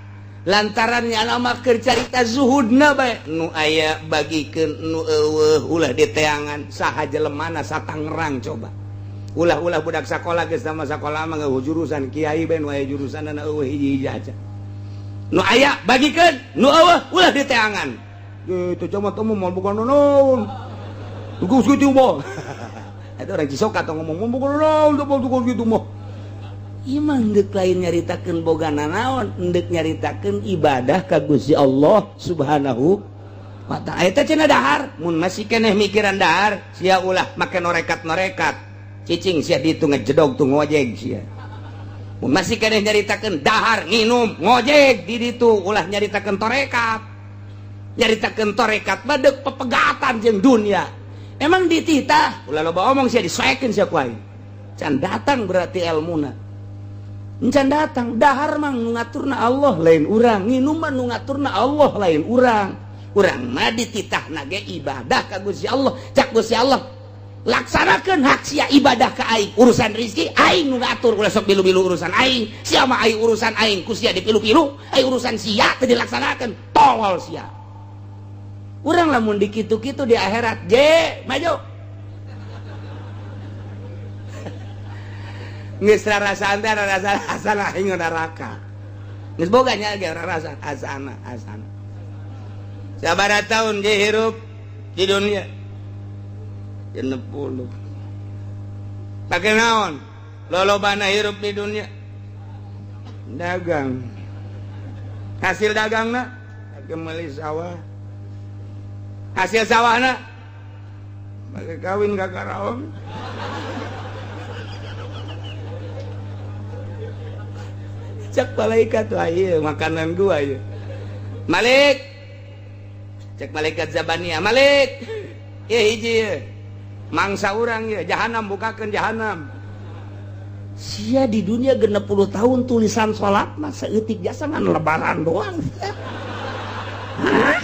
lantaran nama keur carita zuhudna bae nu aya bagikeun nu eueuh ulah diteangan saha jelemana sa Tangerang coba. Ulah-ulah budak sakola geus sama sakola mah ngeueuh jurusan kiai bae nu aya jurusanna eueuh hiji-hiji aja. Nu aya bagikeun nu eueuh ulah diteangan. Gitu cuma temu mau bukan naon. Tugas gitu mah. Eta orang Cisoka tong ngomong bukan naon, bukan gitu mah. Imah ndek lain nyaritakeun boga nanaon, ndek nyaritakeun ibadah ka Gusti Allah Subhanahu wa ta'ala. Eta cenah dahar, mun masih keneh mikiran dahar, sia ulah make norekat-norekat. Cicing sia ditu ngejedog tuh ngojek sia. Mun masih keneh nyaritakeun dahar nginum ngojek di ditu ulah nyaritakeun torekat. Nyaritakeun torekat mah deuk pepegatan jeung dunia. Emang dititah ulah loba omong sia disoekeun sia ku aing. Can datang berarti elmuna. Encan datang dahar mah nu ngaturna Allah lain urang, nginum mah nu ngaturna Allah lain urang. Urang mah dititahna ge ibadah ka Gusti Allah. Cak Gusti Allah laksanakeun hak sia ibadah ka aing, urusan rezeki aing nu ngatur, ulah sok bilu-bilu urusan aing. Sia mah aing urusan aing ku sia dipilu-pilu, aing urusan sia teu dilaksanakeun, tolol sia. Urang lamun dikitu-kitu di akhirat, je maju. Geus rarasaan teh rarasaan asana aing neraka. Geus boga nya ge rarasaan asana asana. Sabaraha taun ge hirup di dunia? 60. Pake naon? Lolobana hirup di dunia dagang, hasil dagangna meuli sawah, hasil sawahna balik kawin ka Karawang. Cek malaikat, wah iya makanan gua ya. Malik, cek malaikat Zabania, Malik, iya hiji ya. Mangsa urang ya, jahanam, bukakeun jahanam. Sia di dunia 60 tahun tulisan salat mah saeutik jasa ngan lebaran doang. Hah?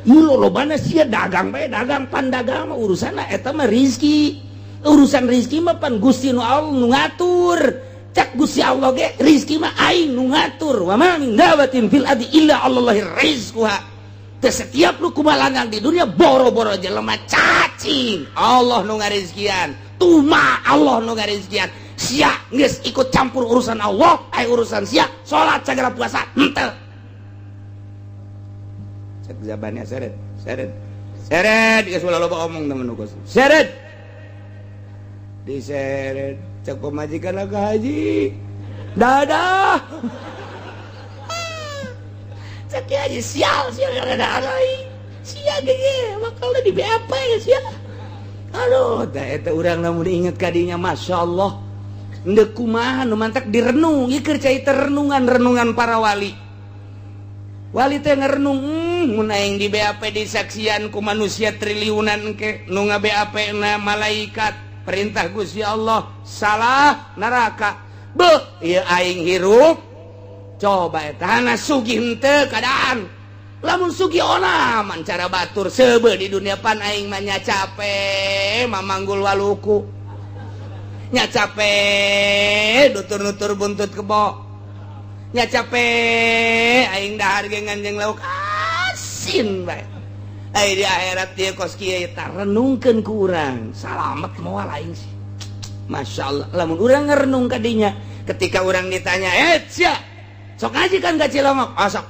Ieu lolobana sia dagang bae, dagang pan dagang mah urusanna eta mah rizki. Urusan rizki mah pan Gusti nu Allah nu ngatur. Cak Gusti Allah ge rizki mah aing nu ngatur. Wa ma min dabatin fil ardi illa Allahi rizquha. Teu setiap nu kumalangang di dunia boro-boro jelema cacing Allah nu ngarizkian. Tuma Allah nu ngarizkian. Sia geus ikut campur urusan Allah, ai urusan sia salat sagala puasa henteu. Cek zabannya seret, seret. Seret geus ulah loba omong temen nu seret. Diseret cek pemajikan ke haji. Dadah. Cek haji sial sial dadah ai. Sia ge bakal di BAP ya sia. Aduh, tah eta urang lamun diinget kadinya Masya Allah. Ndek kumaha nu mantak direnung, ieu keur carita renungan-renungan para wali. Wali teh ngerenung, mun aing di BAP disaksian ku manusia triliunan engke nu nga-BAP na malaikat, perintah Gusti Allah, salah neraka. Beuh, ieu aing hirup. Coba eta hana sugih henteu keadaan. Lamun sugih ona man cara batur seubeuh di dunia pan aing mah nya capek mamanggul waluku. Nya capek nutur-nutur buntut kebo. Nya capek aing dahar ge nganjeng lauk asin bae. Ai di akhirat ieu kos kieu tah renungkeun ku urang. Salamet moal aing sih. Masya Allah, lamun urang ngerenung ka dinya ketika urang ditanya, "Eh, sia, sok ngaji kan ka Cilongok?" "Oh, sok."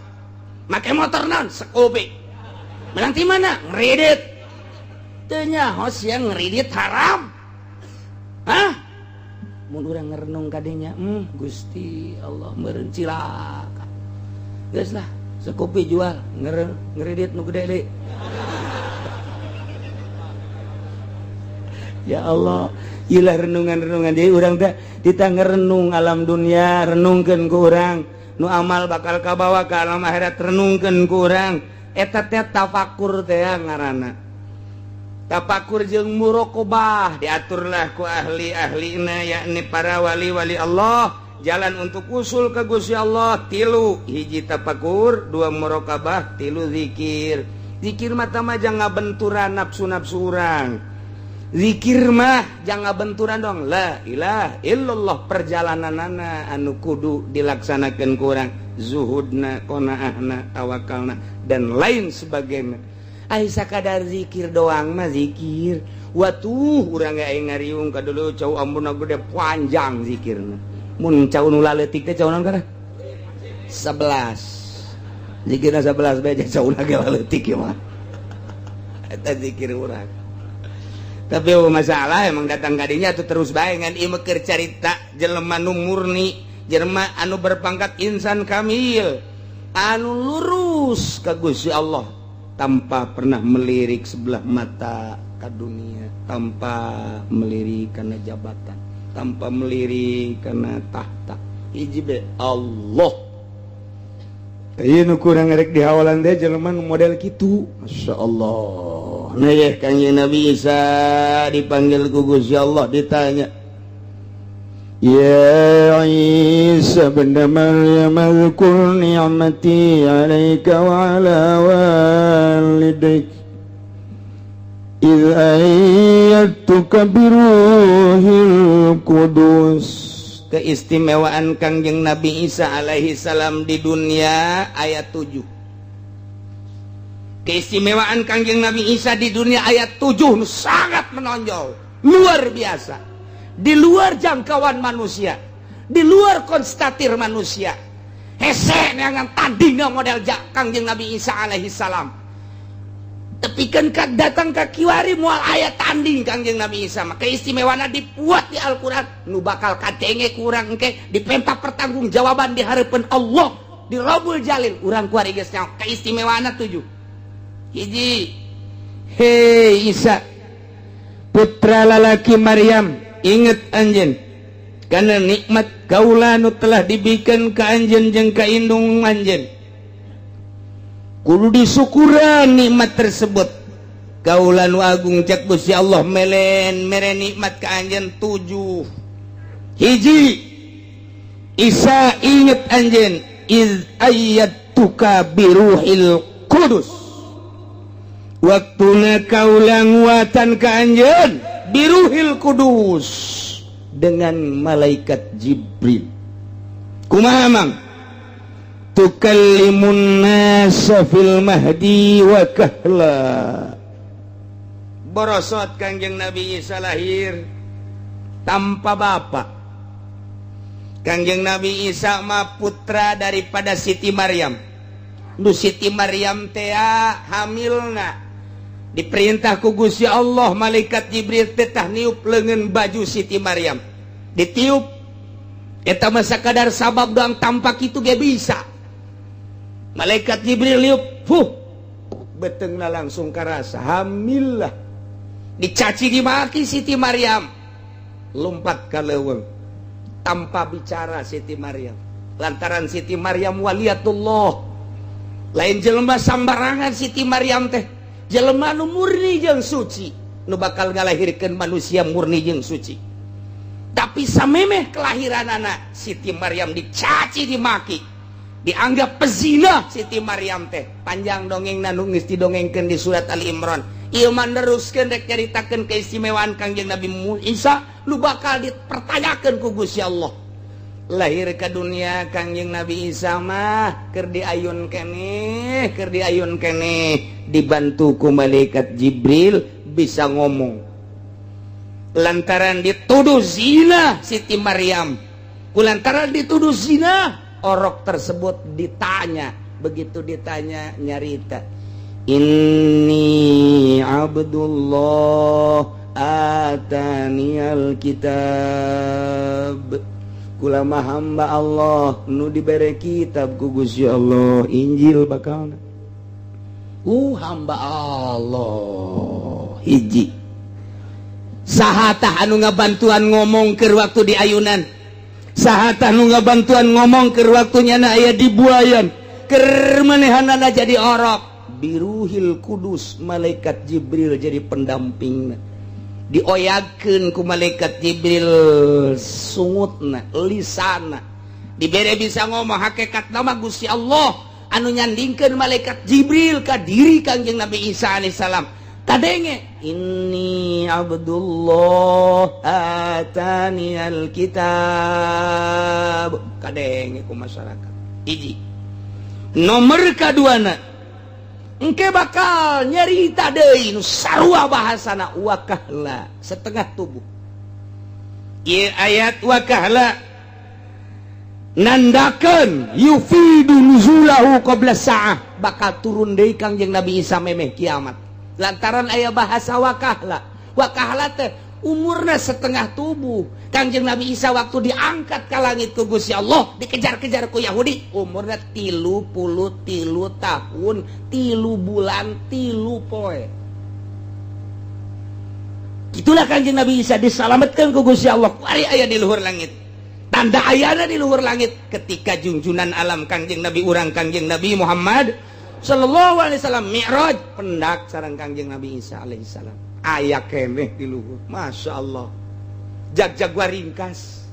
Make motor naon? Scoopy. Menang ti mana? Ngeridit. Teu nyaho sia ngeridit haram. Hah? Mun urang ngerenung kadinya, Gusti Allah meureun cilaka. Geus lah, Scoopy jual, ngeridit nu gede deui. Ya Allah, ieu lah renungan-renungan deui urang teh ditah ngerenung alam dunia, renungkeun ku urang. Nu amal bakal kabawa ke alam akhirat, renungkeun ku urang. Eta teh tafakur teh ngaranna. Tafakur jeung muraqabah diaturlah ku ahli-ahlina yakni para wali-wali Allah. Jalan untuk usul ke Gusti Allah tilu, hiji tafakur, dua muraqabah, tilu zikir. Zikir mah tah mah jangan ngabenturan nafsu-nafsu urang. Zikir mah jangan benturan dong. La ilaha illallah perjalananana anu kudu dilaksanakan kurang zuhudna, qanaahna, tawakalna dan lain sebagainya. Ai sakadar zikir doang mah zikir. Watuh urang ge aing ngariung ka dulu cau ambuna gede panjang zikirna. Mun cau nu laletik teh cau naon kana? 11. Zikirna 11 bae cau na ge laletik ieu mah. Eta zikir urang. Tapi masalah emang datang kadinya tuh terus bae ngan ieu mah keur carita jelema nu murni, jelema anu berpangkat insan kamil, anu lurus ka Gusti Allah tanpa pernah melirik sebelah mata ka dunia, tanpa melirik kana jabatan, tanpa melirik kana tahta. Hiji be Allah. Ieu nu kurang rek dihawalan teh jelema nu model kitu. Masya Allah. Nah ya Kangjeng Nabi Isa dipanggil ku Gusti Allah ditanya, Ya Isa bin Maryam dzkur ni'mati 'alaika wa 'ala walidaik idz ayyadtuka biruhil qudus. Keistimewaan Kangjeng Nabi Isa alaihi salam di dunia ayat 7. Keistimewaan Kangjeng Nabi Isa di dunia ayat 7 sangat menonjol, luar biasa, di luar jangkauan manusia, di luar konstatir manusia. Hese neangan tandingna model Kangjeng Nabi Isa alaihi salam. Tapi kan kak datang ka kiwari moal aya tanding Kangjeng Nabi Isa mah. Keistimewaan dibuat di Al-Qur'an, nu bakal kadenge kurang engke dipenta pertanggungjawaban di hadapan Allah di Robul Jalil. Urang kuari geus nyaho keistimewaan tujuh. Hiji, hei Isa, putra lalaki Maryam, inget anjeun karena nikmat kaula nu telah diberikan ke anjeun jeung ka indung anjeun. Kudu disyukuran nikmat tersebut. Kaula nu agung, cek Gusti Allah, melen mere nikmat ka anjeun tujuh. Hiji, Isa, inget anjeun, iz ayyadtuka biruhil kudus, waktuna kaula nguatan ka anjeun biruhil kudus dengan malaikat Jibril. Kumaha, Mang? Tukallimun nasa fil mahdi wa kahla. Borosot Kangjeng Nabi Isa lahir tanpa bapak. Kangjeng Nabi Isa mah putra daripada Siti Maryam. Nu Siti Maryam tea hamilna diperintah ku Gusti Allah, malaikat Jibril tetah niup lengan baju Siti Maryam, ditiup. Eta mah sakadar sabab doang, tampak itu ge bisa. Malaikat Jibril niup, fuh, betengna langsung karasa hamil lah. Dicaci dimaki Siti Maryam, lompat ke leuweung tanpa bicara Siti Maryam, lantaran Siti Maryam waliyatullah, lain jelema sambarangan. Siti Maryam teh jelema nu murni jeung suci, nu bakal ngalahirkeun manusia murni jeung suci. Tapi samemeh kelahiran anak, Siti Maryam dicaci dimaki, dianggap pezina Siti Maryam teh. Panjang dongeng nu geus didongengkeun di surat Ali Imran. Ieu mah neruskeun rek nyaritakeun keistimewaan Kangjeng Nabi Isa lu bakal dipertanyakeun ku Gusti Allah. Lahir ke dunia Kangjeng Nabi Isa mah keur diayun keneh, keur diayun keneh, dibantu ku malaikat Jibril, bisa ngomong. Lantaran dituduh zina Siti Maryam, kulantaran dituduh zina, orok tersebut ditanya. Begitu ditanya, nyarita, "Inni Abdullah atanial kitab." Kula mah hamba Allah nu dibere kitab ku Gusti Allah, Injil bakal. Hamba Allah. Hiji, saha tah anu ngabantuan ngomong ke waktu di ayunan? Saha tah nu ngabantuan ngomong ke waktunya na aya di buayan, keur manehanana jadi orok? Biruhil kudus, malaikat Jibril jadi pendamping. Dioyagkeun ku malaikat Jibril sungutna, lisana dibere bisa ngomong. Hakikat nama Gusti Allah anu nyandingkeun malaikat Jibril ka diri Kangjeng Nabi Isa alaihissalam. Kadenge, "Inni Abdullah atani alkitab." Kadenge ku masyarakat. Hiji. Nomor kaduana, engke bakal nyerita deui nu sarua bahasana, wakahla, setengah tubuh. Ieu ayat wakahla nandakeun yufidu nuzulahu qabla sa'ah, bakal turun deui Kangjeng Nabi Isa memeh kiamat, lantaran aya bahasa wakahla. Wakahla teh umurna setengah tubuh. Kangjeng Nabi Isa waktu diangkat ke langit ku Gusti Allah, dikejar-kejar ku Yahudi, umurna 33 tahun 3 bulan 3 poe. Itulah Kangjeng Nabi Isa diselamatkan ku Gusti Allah. Kuari aya di luhur langit. Tanda ayana di luhur langit ketika junjunan alam Kangjeng Nabi urang, Kangjeng Nabi Muhammad Sallallahu Alaihi Wasallam Mi'raj, pendak sareng Kangjeng Nabi Isa alaihissalam, aya keneh di luhur. Masya Allah, jag-jag ringkas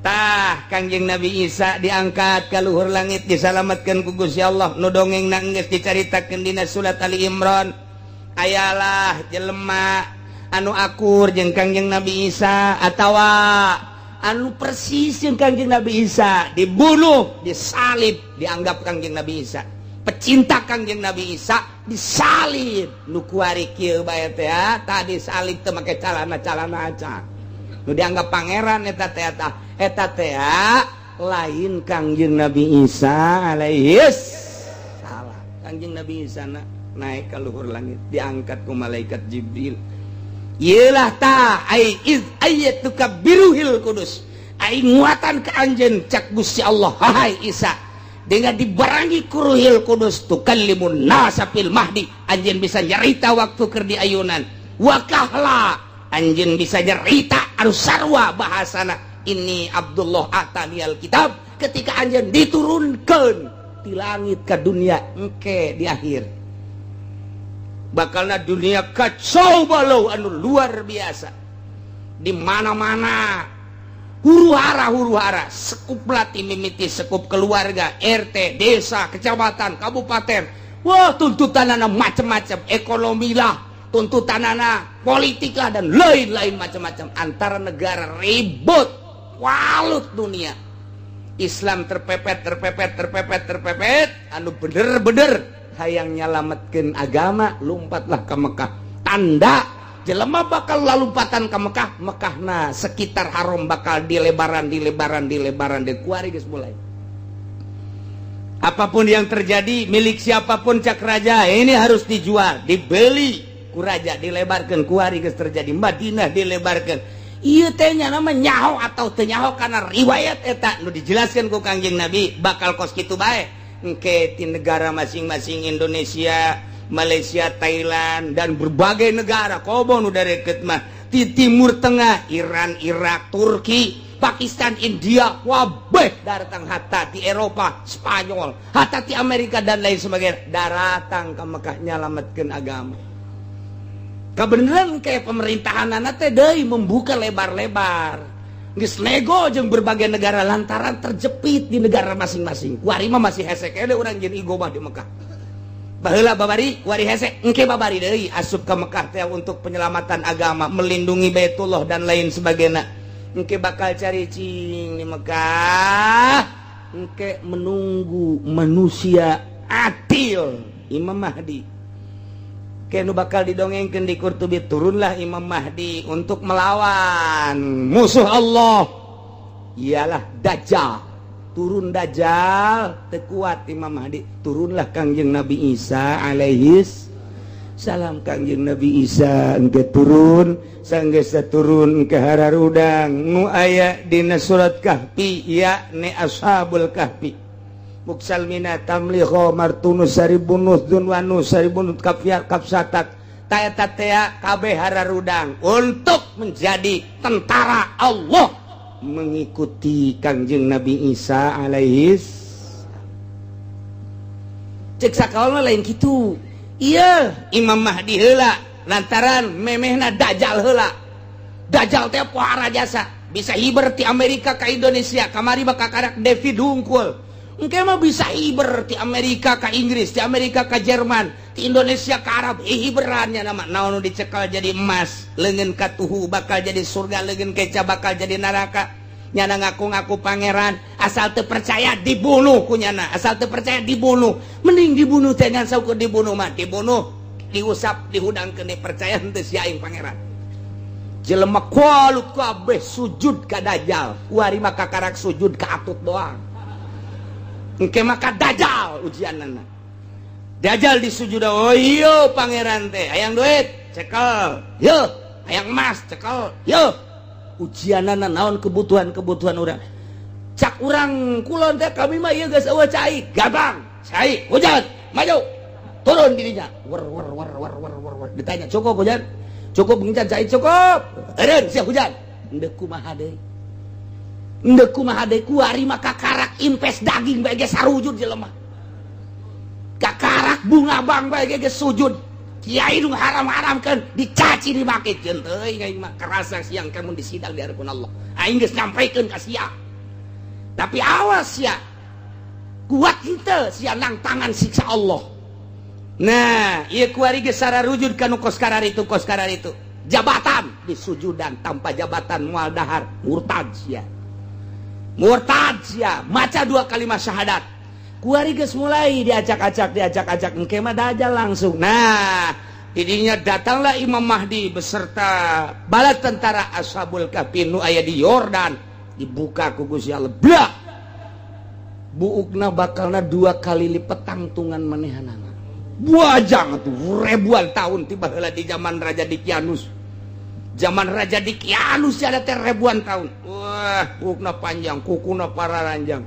tah Kangjeng Nabi Isa diangkat ke luhur langit, diselamatkan ku Gusti Allah. Nu dongeng nangis dicaritakeun dina surat Ali Imran. Ayalah jelema anu akur jeung Kangjeng Nabi Isa atawa anu persis jeung Kangjeng Nabi Isa dibunuh, disalib. Dianggap Kangjeng Nabi Isa pecinta Kangjeng Nabi Isa, disalib. Nu kuari kieu bae teh tadi salib teu make calana-calana acan. Nu dianggap pangeran eta teh, eta teh lain Kangjeng Nabi Isa alaihi salam. Kangjeng Nabi Isa na Naik ke luhur langit, diangkat ku malaikat Jibril. Iyalah ta ai iz ayyatuka biruhil kudus. Ai nguatan ke anjeun, cak Gusti Allah, "Hai Isa, dengan dibarengi ku Ruhil Kudus, tukallimun nasa fil mahdi, anjeun bisa nyarita waktu keur di ayunan, wa kahla, anjeun bisa nyarita anu sarua bahasana, ini Abdullah ataniyal kitab, ketika anjeun diturunkan di langit ke dunia." Engke di akhir bakalna dunia kacau balau anu luar biasa, di mana-mana huru hara, huru hara, sekup lati mimiti sekup keluarga, RT, desa, kecamatan, kabupaten. Wah, tuntutan anak macam-macam, ekonomi lah tuntutan anak, politik lah, dan lain-lain macam-macam, antara negara ribut, walut. Dunia Islam terpepet, terpepet, terpepet, terpepet. Anu bener-bener hayang nyalametkeun agama, lompatlah ke Mekah. Tanda jelema bakal lalumpatan ke Mekah, Mekah nah sekitar haram bakal dilebaran, dilebaran, dilebaran, di kuari geus mulai. Apapun yang terjadi, milik siapapun, cak raja, ini harus dijual, dibeli ku raja, dilebarkan. Kuari geus terjadi Madinah dilebarkan. Iya teh nama nyaho atau teu nyaho, karena riwayat eta nu dijelaskan ku Kangjeng Nabi bakal kos kitu bae. Engke di negara masing-masing, Indonesia, Malaysia, Thailand, dan berbagai negara, komo nu deket mah di Timur Tengah, Iran, Irak, Turki, Pakistan, India, wabeh datang, hatta di Eropa, Spanyol, hatta di Amerika dan lain sebagainya, datang ke Mekah nyalametkeun agama. Kebenaran kayak pemerintahan anak teh deui membuka lebar-lebar. Geus nego jeung berbagai negara lantaran terjepit di negara masing-masing. Kuari mah masih hese keneh urang jeung iqomah di Mekah. Baheula babari, kuari hese, engke babari deui asup ke Mekah teh untuk penyelamatan agama, melindungi Baitullah dan lain sebagainya. Engke bakal cari cing di Mekah. Engke menunggu manusia adil, Imam Mahdi. Kenu bakal didongengkan di Qurtubi, turunlah Imam Mahdi untuk melawan musuh Allah, ialah Dajjal. Turun Dajjal, teu kuat Imam Mahdi, turunlah Kangjeng Nabi Isa alaihis salam. Kangjeng Nabi Isa engke turun, sanggeus turun ke hararudang nu aya dina surat Kahfi, yakni Ashabul Kahfi, Muksalmina, Tamliho, Martunus, Saribunus, Dunwanus, Saribunus, Kafia, Kapsatak, Taeta tea kabeh hararudang untuk menjadi tentara Allah mengikuti Kangjeng Nabi Isa alaihis. Cek sakaol lain gitu. Iya, Imam Mahdi heula lantaran memehna Dajjal heula. Dajjal teh pohara jasa, bisa hiber ti Amerika ke Indonesia. Kamari bakal karak David hungkul. Engke mah bisa hiber ti Amerika ke Inggris, ti Amerika ke Jerman, ti Indonesia ke Arab. Hiberannya nama naon dicekal jadi emas, leungeun katuhu bakal jadi surga, leungeun keca bakal jadi neraka. Nyana ngaku-ngaku pangeran, asal teu percaya dibunuh ku nyana, asal teu percaya dibunuh. Mending dibunuh teh ngan saukur dibunuh mah, dibunuh, diusap, dihudangkeun, percaya henteu sia aing pangeran. Jelema kualut kabeh sujud ka Dajjal, kuari mah kakarak sujud ka atut doang. Engke maka Dajjal ujianana. Dajjal disujud, "Oh iya pangeran teh, hayang duit, cekel. Yo, hayang emas, cekel. Yo." Ujianana naon kebutuhan-kebutuhan urang. Cak urang kulon teh, kami mah ieu geus eueuh cai, gampang. Cai, hujan, maju. Turun dirinya. Wer wer wer wer wer wer wer. Ditanya, "Cukup hujan? Cukup hujan cai, cukup." Eureun sia hujan. Endek kumaha deui? Endek kumaha deui? Kuari mah kakarak impes daging bae ge sarujud jelema. Kakarak bunga bang bae ge sujud. Kiai nu haram-haramkeun dicaci dimaki, ceun teuing aing mah kerasa siang kamu disidang di hadapan Allah. Aing geus nyampaikeun ka sia. Tapi awas ya. Kuat henteu sia nang tangan siksa Allah. Nah, ieu kuari geus sararujud ka nu kos kararitu, kos kararitu. Jabatan disujudan, tanpa jabatan moal dahar, murtad sia. Murtad sia, maca dua kalimat syahadat. Kuari geus mulai diacak-acak, diacak-acak, engke mah Dajjal langsung. Nah, didinya datanglah Imam Mahdi beserta bala tentara Ashabul Kahfi nu aya di Yordan, dibuka ku Gusti Allah. Blak. Buukna bakalna dua kali lipat tangtungan manehanana. Wajang tuh ribuan tahun tiba heula di zaman Raja Dikianus. Zaman Raja Dikianus ada teh ribuan tahun. Wah, kukna panjang, kukuna pararanjang,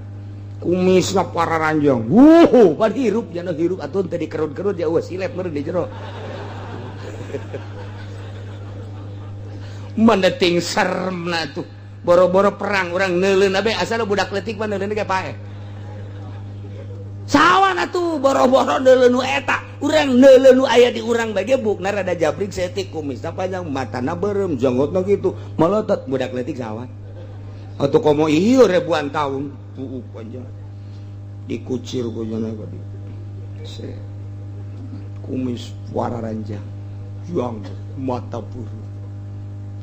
kumisna pararanjang. Wuh, pan hirup jana hirup atuh teh dikerut-kerut ya, wah, silep meureun di jero. Mana ting seremna tuh. Boro-boro perang urang neuleun abe, asal budak leutik mah neuleun ge paeh. Sawan atuh boro-boro neuleun nu eta, urang neuleun nu aya di urang bae ge bukna rada jabrik saeutik, kumisna panjang, matana beureum, janggotna kitu, molotot, budak leutik sawan. Atuh komo ieu ribuan tahun, tuh panjang. Dikucir ku jana tadi. Kumis wararanjang, janggot, mata buru.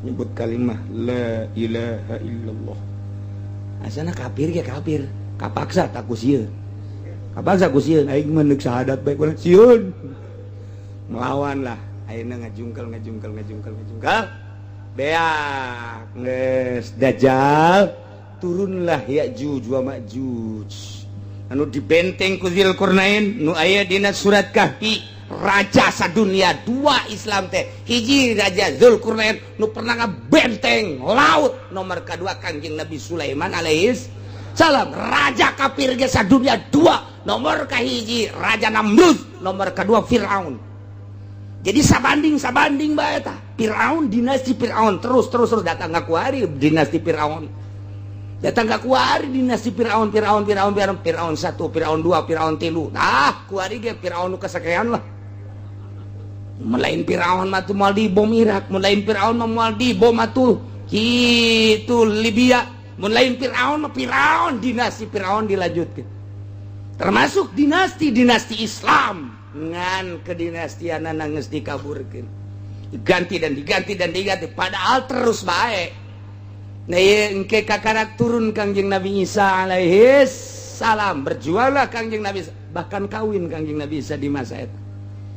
Nyebut kalimah la ilaha illallah. Asana kafir ge kafir, kapaksa tak ku sieun. Kapaksa ku sieun, aing mah neuk syahadat bae ku sieun. Melawan lah, ayeuna ngajungkel ngajungkel ngajungkel ngajungkel. Beak geus Dajjal, turunlah Ya'juj wa Ma'juj. Anu dibenteng ku Zulkarnain nu aya dina surat Kahfi. Raja sadunia dua Islam teh, hiji Raja Zulkarnain nu pernah ngabenteng laut, nomor kedua Kangjeng Nabi Sulaiman alaihis salam. Raja kafir ge sadunia dua, nomor kahiji Raja Namrud, nomor kedua Fir'aun. Jadi sabanding sabanding bae eta Fir'aun, dinasti Fir'aun terus terus terus datang ngakuari dinasti Fir'aun, datang ka kuari dinasti Fir'aun, Fir'aun, Fir'aun, Fir'aun, Fir'aun 1, Fir'aun 2, Fir'aun 3. Nah, kuari ge Fir'aun nu kasakean lah. Melain Fir'aun mah tuh moal dibom Irak, melain Fir'aun mah moal dibom atuh kitu Libya, melain Fir'aun mah Fir'aun, dinasti Fir'aun dilanjutkeun. Termasuk dinasti-dinasti Islam ngan kedinastianana geus dikaburkeun. Diganti dan diganti dan diganti, padahal terus bae. Nah, engke kakarak turun Kangjeng Nabi Isa alaihi salam, berjuanglah Kangjeng Nabi Isa, bahkan kawin Kangjeng Nabi Isa di masa eta.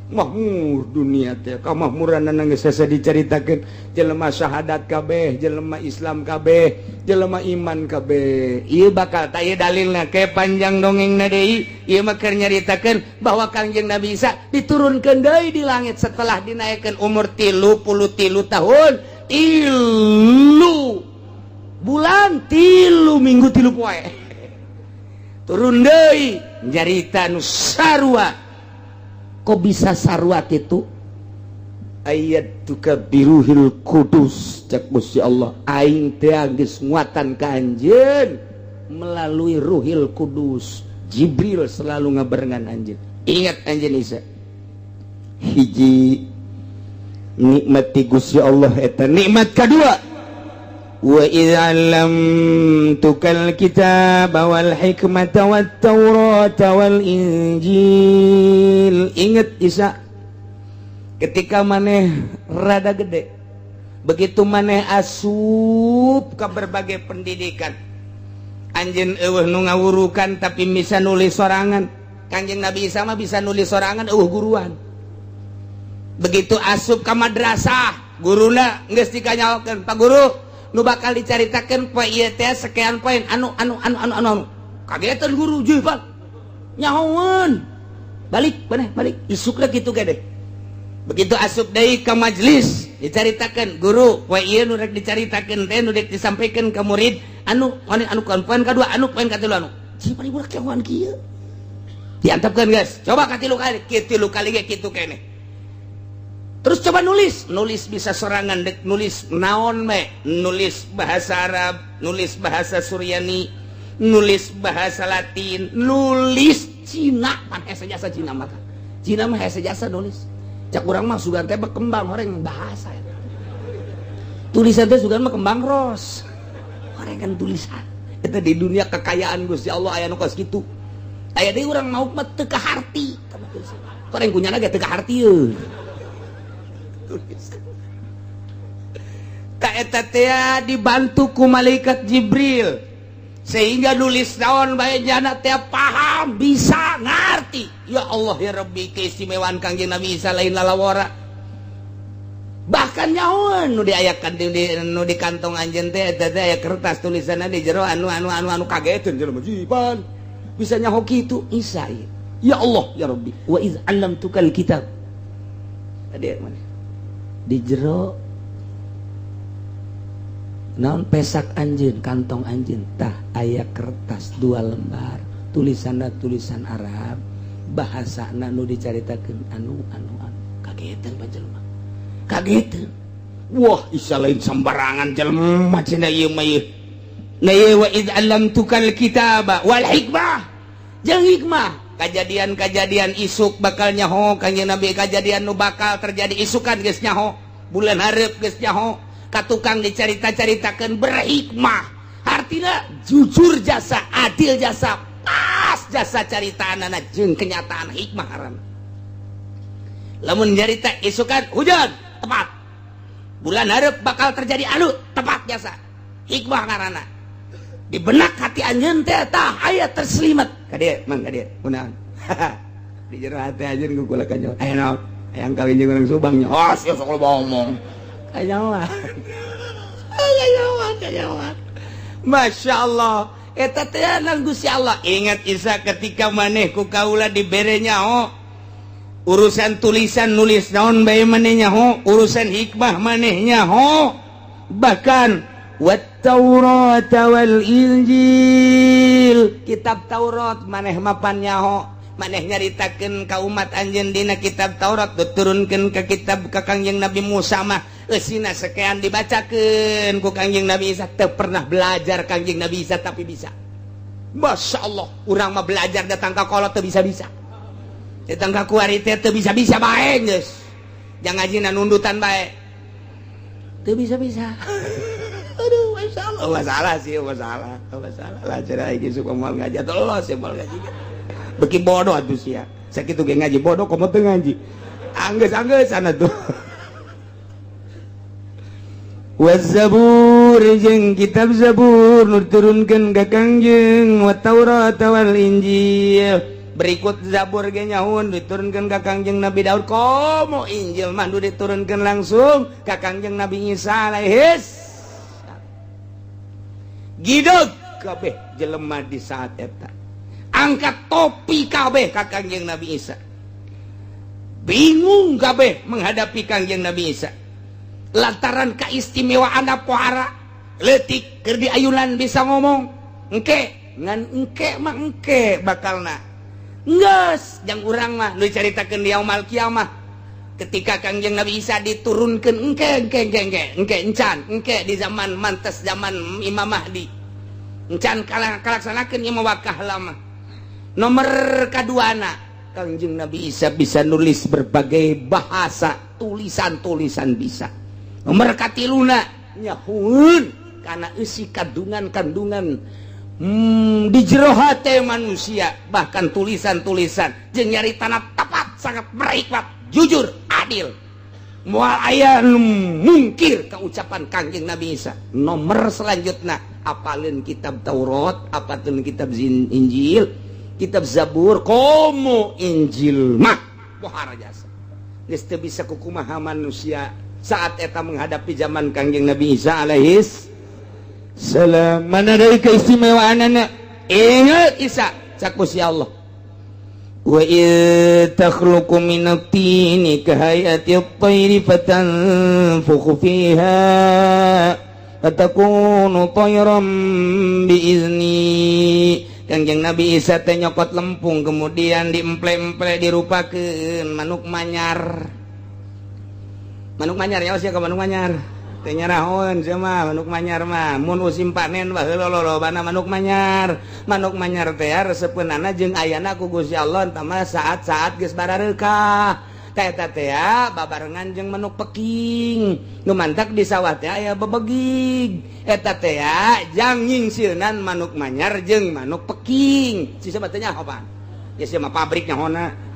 Mahmur dunia teh, kamahmuran geus hese dicaritakeun, jelema syahadat kabeh, jelema Islam kabeh, jelema iman kabeh. Ieu bakal tah ieu dalilna ke panjang dongengna deui, ieu mah keur nyaritakeun bahwa Kangjeng Nabi Isa diturunkeun deui di langit setelah dinaikkeun umur 33 tahun, 3 bulan, 3 minggu, 3 poe. Turun deui nyarita nu sarua. Kok bisa sarua kitu? Ayyadtuka biruhil kudus, cek Gusti Allah, aing teh geus nguatan ka anjeun melalui Ruhil Kudus. Jibril selalu ngabarengan anjeun. Ingat anjeun Isa, hiji nikmat ti Gusti Allah eta. Nikmat kedua, wa idz 'allamtukal kitaba wal hikmata wat taurata wal injil. Ingat Isa, ketika maneh rada gede, begitu maneh asup ke berbagai pendidikan, anjeun euweuh nu ngawurukan tapi bisa nulis sorangan. Kanjeng Nabi Isa mah bisa nulis sorangan, euweuh guruan. Begitu asup ke madrasah, guruna geus dikanyaokeun, "Pak Guru, nu bakal dicaritakeun poe ieu teh sekian poin anu anu anu anu anu anu." Kagetan guru, "Juh, Pak, nyahoeun, balik maneh, balik isukna." Kitu gede. Begitu asup deui ke majelis, dicaritakeun guru, poe ieu nu rek dicaritakeun teh, nu rek disampaikan ke murid anu anu anu, poin kadua anu, poin katilu anu. Si budak nyahoan kieu, diantepkeun, guys, coba katilu kali, katilu kali ge kitu keneh. Terus coba nulis, nulis bisa sorangan, dek nulis naon me, nulis bahasa Arab, nulis bahasa Suryani, nulis bahasa Latin, nulis Cina pan hese jasa Cina maka Cina mah hese jasa nulis. Cak urang mah sugan teh berkembang orang bahasa ya. Tulisan teh sugan mah kembang ros orang kan tulisan itu di dunia kekayaan Gusti Allah aya nu kos kitu. Aya deui urang mau mah teu kaharti, orang kunyana ge teu kaharti euy. Tulisan ka eta teh dibantu ku malaikat Jibril sehingga nulis naon bae jana teh paham, bisa ngerti. Ya Allah ya Rabbi, keistimewaan Kangjeng Nabi Isa lain lalawora. Bahkan nyahoan nu diayakan di, nu di kantong anjeun teh eta teh aya kertas tulisanna di jero anu anu anu anu. Kageteun jelema, "Jiban, bisa nyaho kitu Isa ieu?" Ya Allah ya Rabbi, wa iz 'allamtukal kitab. Tadi mana? Di jero naon pesak anjeun, kantong anjeun tah aya kertas 2 lembar, tulisanna tulisan Arab, bahasana nu dicaritakeun anu anu anu. Kagetan panjelma. Kagetan. Wah, isa lain sembarangan jelema cenah ieu mah ieu. Na ieu wa iz 'allamtukal kitaba wal hikmah. Jeung hikmah, kajadian-kajadian isuk bakal nyaho Kangjeng Nabi, kajadian nu bakal terjadi isukan geus nyaho, bulan hareup geus nyaho, ka tukang dicarita-caritakeun berhikmah. Artina jujur jasa, adil jasa, pas jasa caritaanana jeung kenyataan hikmah haram. Lamun nyarita isukan hujan, tepat. Bulan hareup bakal terjadi anu, tepat jasa. Hikmah ngaranna. Di benak hati anjeun teh tah aya terselimat. Ka dieu, Mang, ka dieu. Kunaon? Di jero hati anjeun ku kula kanyo. Aya naon? Hayang kawin jeung urang Subang nya. Oh, sia sok loba omong. Kanyawan. Kanyawan, kanyawan. Masya Allah. Eta teh nang Gusti Allah. Ingat Isa ketika maneh ku kaula dibere nyaho urusan tulisan nulis naon bae maneh nyaho, urusan hikmah maneh nyaho, bahkan wat Taurat wal Injil, kitab Taurat maneh mapan nyaho, maneh nyaritakeun ka umat anjeun dina kitab Taurat, diturunkeun ka kitab ka Kangjeng Nabi Musa mah eusina sekian dibacakeun ku Kangjeng Nabi Isa. Teu pernah belajar Kangjeng Nabi Isa tapi bisa. Masya Allah, urang mah belajar datang ka kolot teu bisa-bisa, datang ka kuari teh teu bisa-bisa bae geus. Jangan ngajina nundutan bae teu bisa-bisa. Aduh, Masya Allah, masalah sih, masalah, masalah lah cerah iki suka moal ngaji atau los ya moal ngaji. Beki bodoh atuh sia. Sakitu ge ngaji bodoh komo teu ngaji. Anggeus-anggeus sana tuh. Wazabur jeung kitab Zabur nu diturunkeun ka Kangjeng, wa Taurat wal Injil. Berikut Zabur ge nyaun diturunkeun ka Kangjeng Nabi Daud, komo Injil mah nu diturunkeun langsung ka Kangjeng Nabi Isa alaihis. Gideg kabeh jelema di saat eta. Angkat topi kabeh ka Kangjeng Nabi Isa. Bingung kabeh menghadapi Kangjeng Nabi Isa. Lantaran keistimewaan pohara leutik keur diayunan bisa ngomong. Engke ngan engke mah engke bakalna. Geus jang urang mah nu dicaritakeun di yaumul kiamah. Ketika Kangjeng Nabi Isa diturunkeun engke engke engke engke engke encan engke di zaman mantes zaman Imam Mahdi. Encan kalaksanakeun ieu mah wakah lama. Nomor kaduana Kangjeng Nabi Isa bisa nulis berbagai bahasa, tulisan-tulisan bisa. Nomor katiluna nyahueun kana eusi kandungan-kandungan di jero hate manusia, bahkan tulisan-tulisan jeung nyaritana tepat, sangat berhikmat, jujur, adil. Moal aya nu mungkir ka ucapan Kangjeng Nabi Isa. Nomor selanjutnya apalin kitab Taurat, apalin kitab Injil, kitab Zabur, komo Injil mah pohara jasa. Geus teu bisa kukumaha manusia saat eta menghadapi zaman Kangjeng Nabi Isa alaihis salam. Mana dari keistimewaanana? Ingat Isa cak Gusti Allah. Wa id takhluqu minat tini kahayati at-tayri fatanfukhu fiha fatakunu tayran biizni. Kangjeng Nabi Isa teh nyokot lempung kemudian diemple-emple dirupakeun manuk manyar. Manuk manyar ya sia ka manuk manyar. Teh nyarahoeun sia mah manuk manyar mah mun musim panen baheula lolobana manuk manyar. Manuk manyar teh resepeunana jeung ayana ku Gusti Allah entah mah saat-saat geus barareukah. Teh eta teh babarengan jeung manuk peking. Nu mantak di sawah teh aya bebegig. Eta teh jang nyingsieunan manuk manyar jeung manuk peking. Si teh nyaho pan. Ya sia mah pabrik nyahona.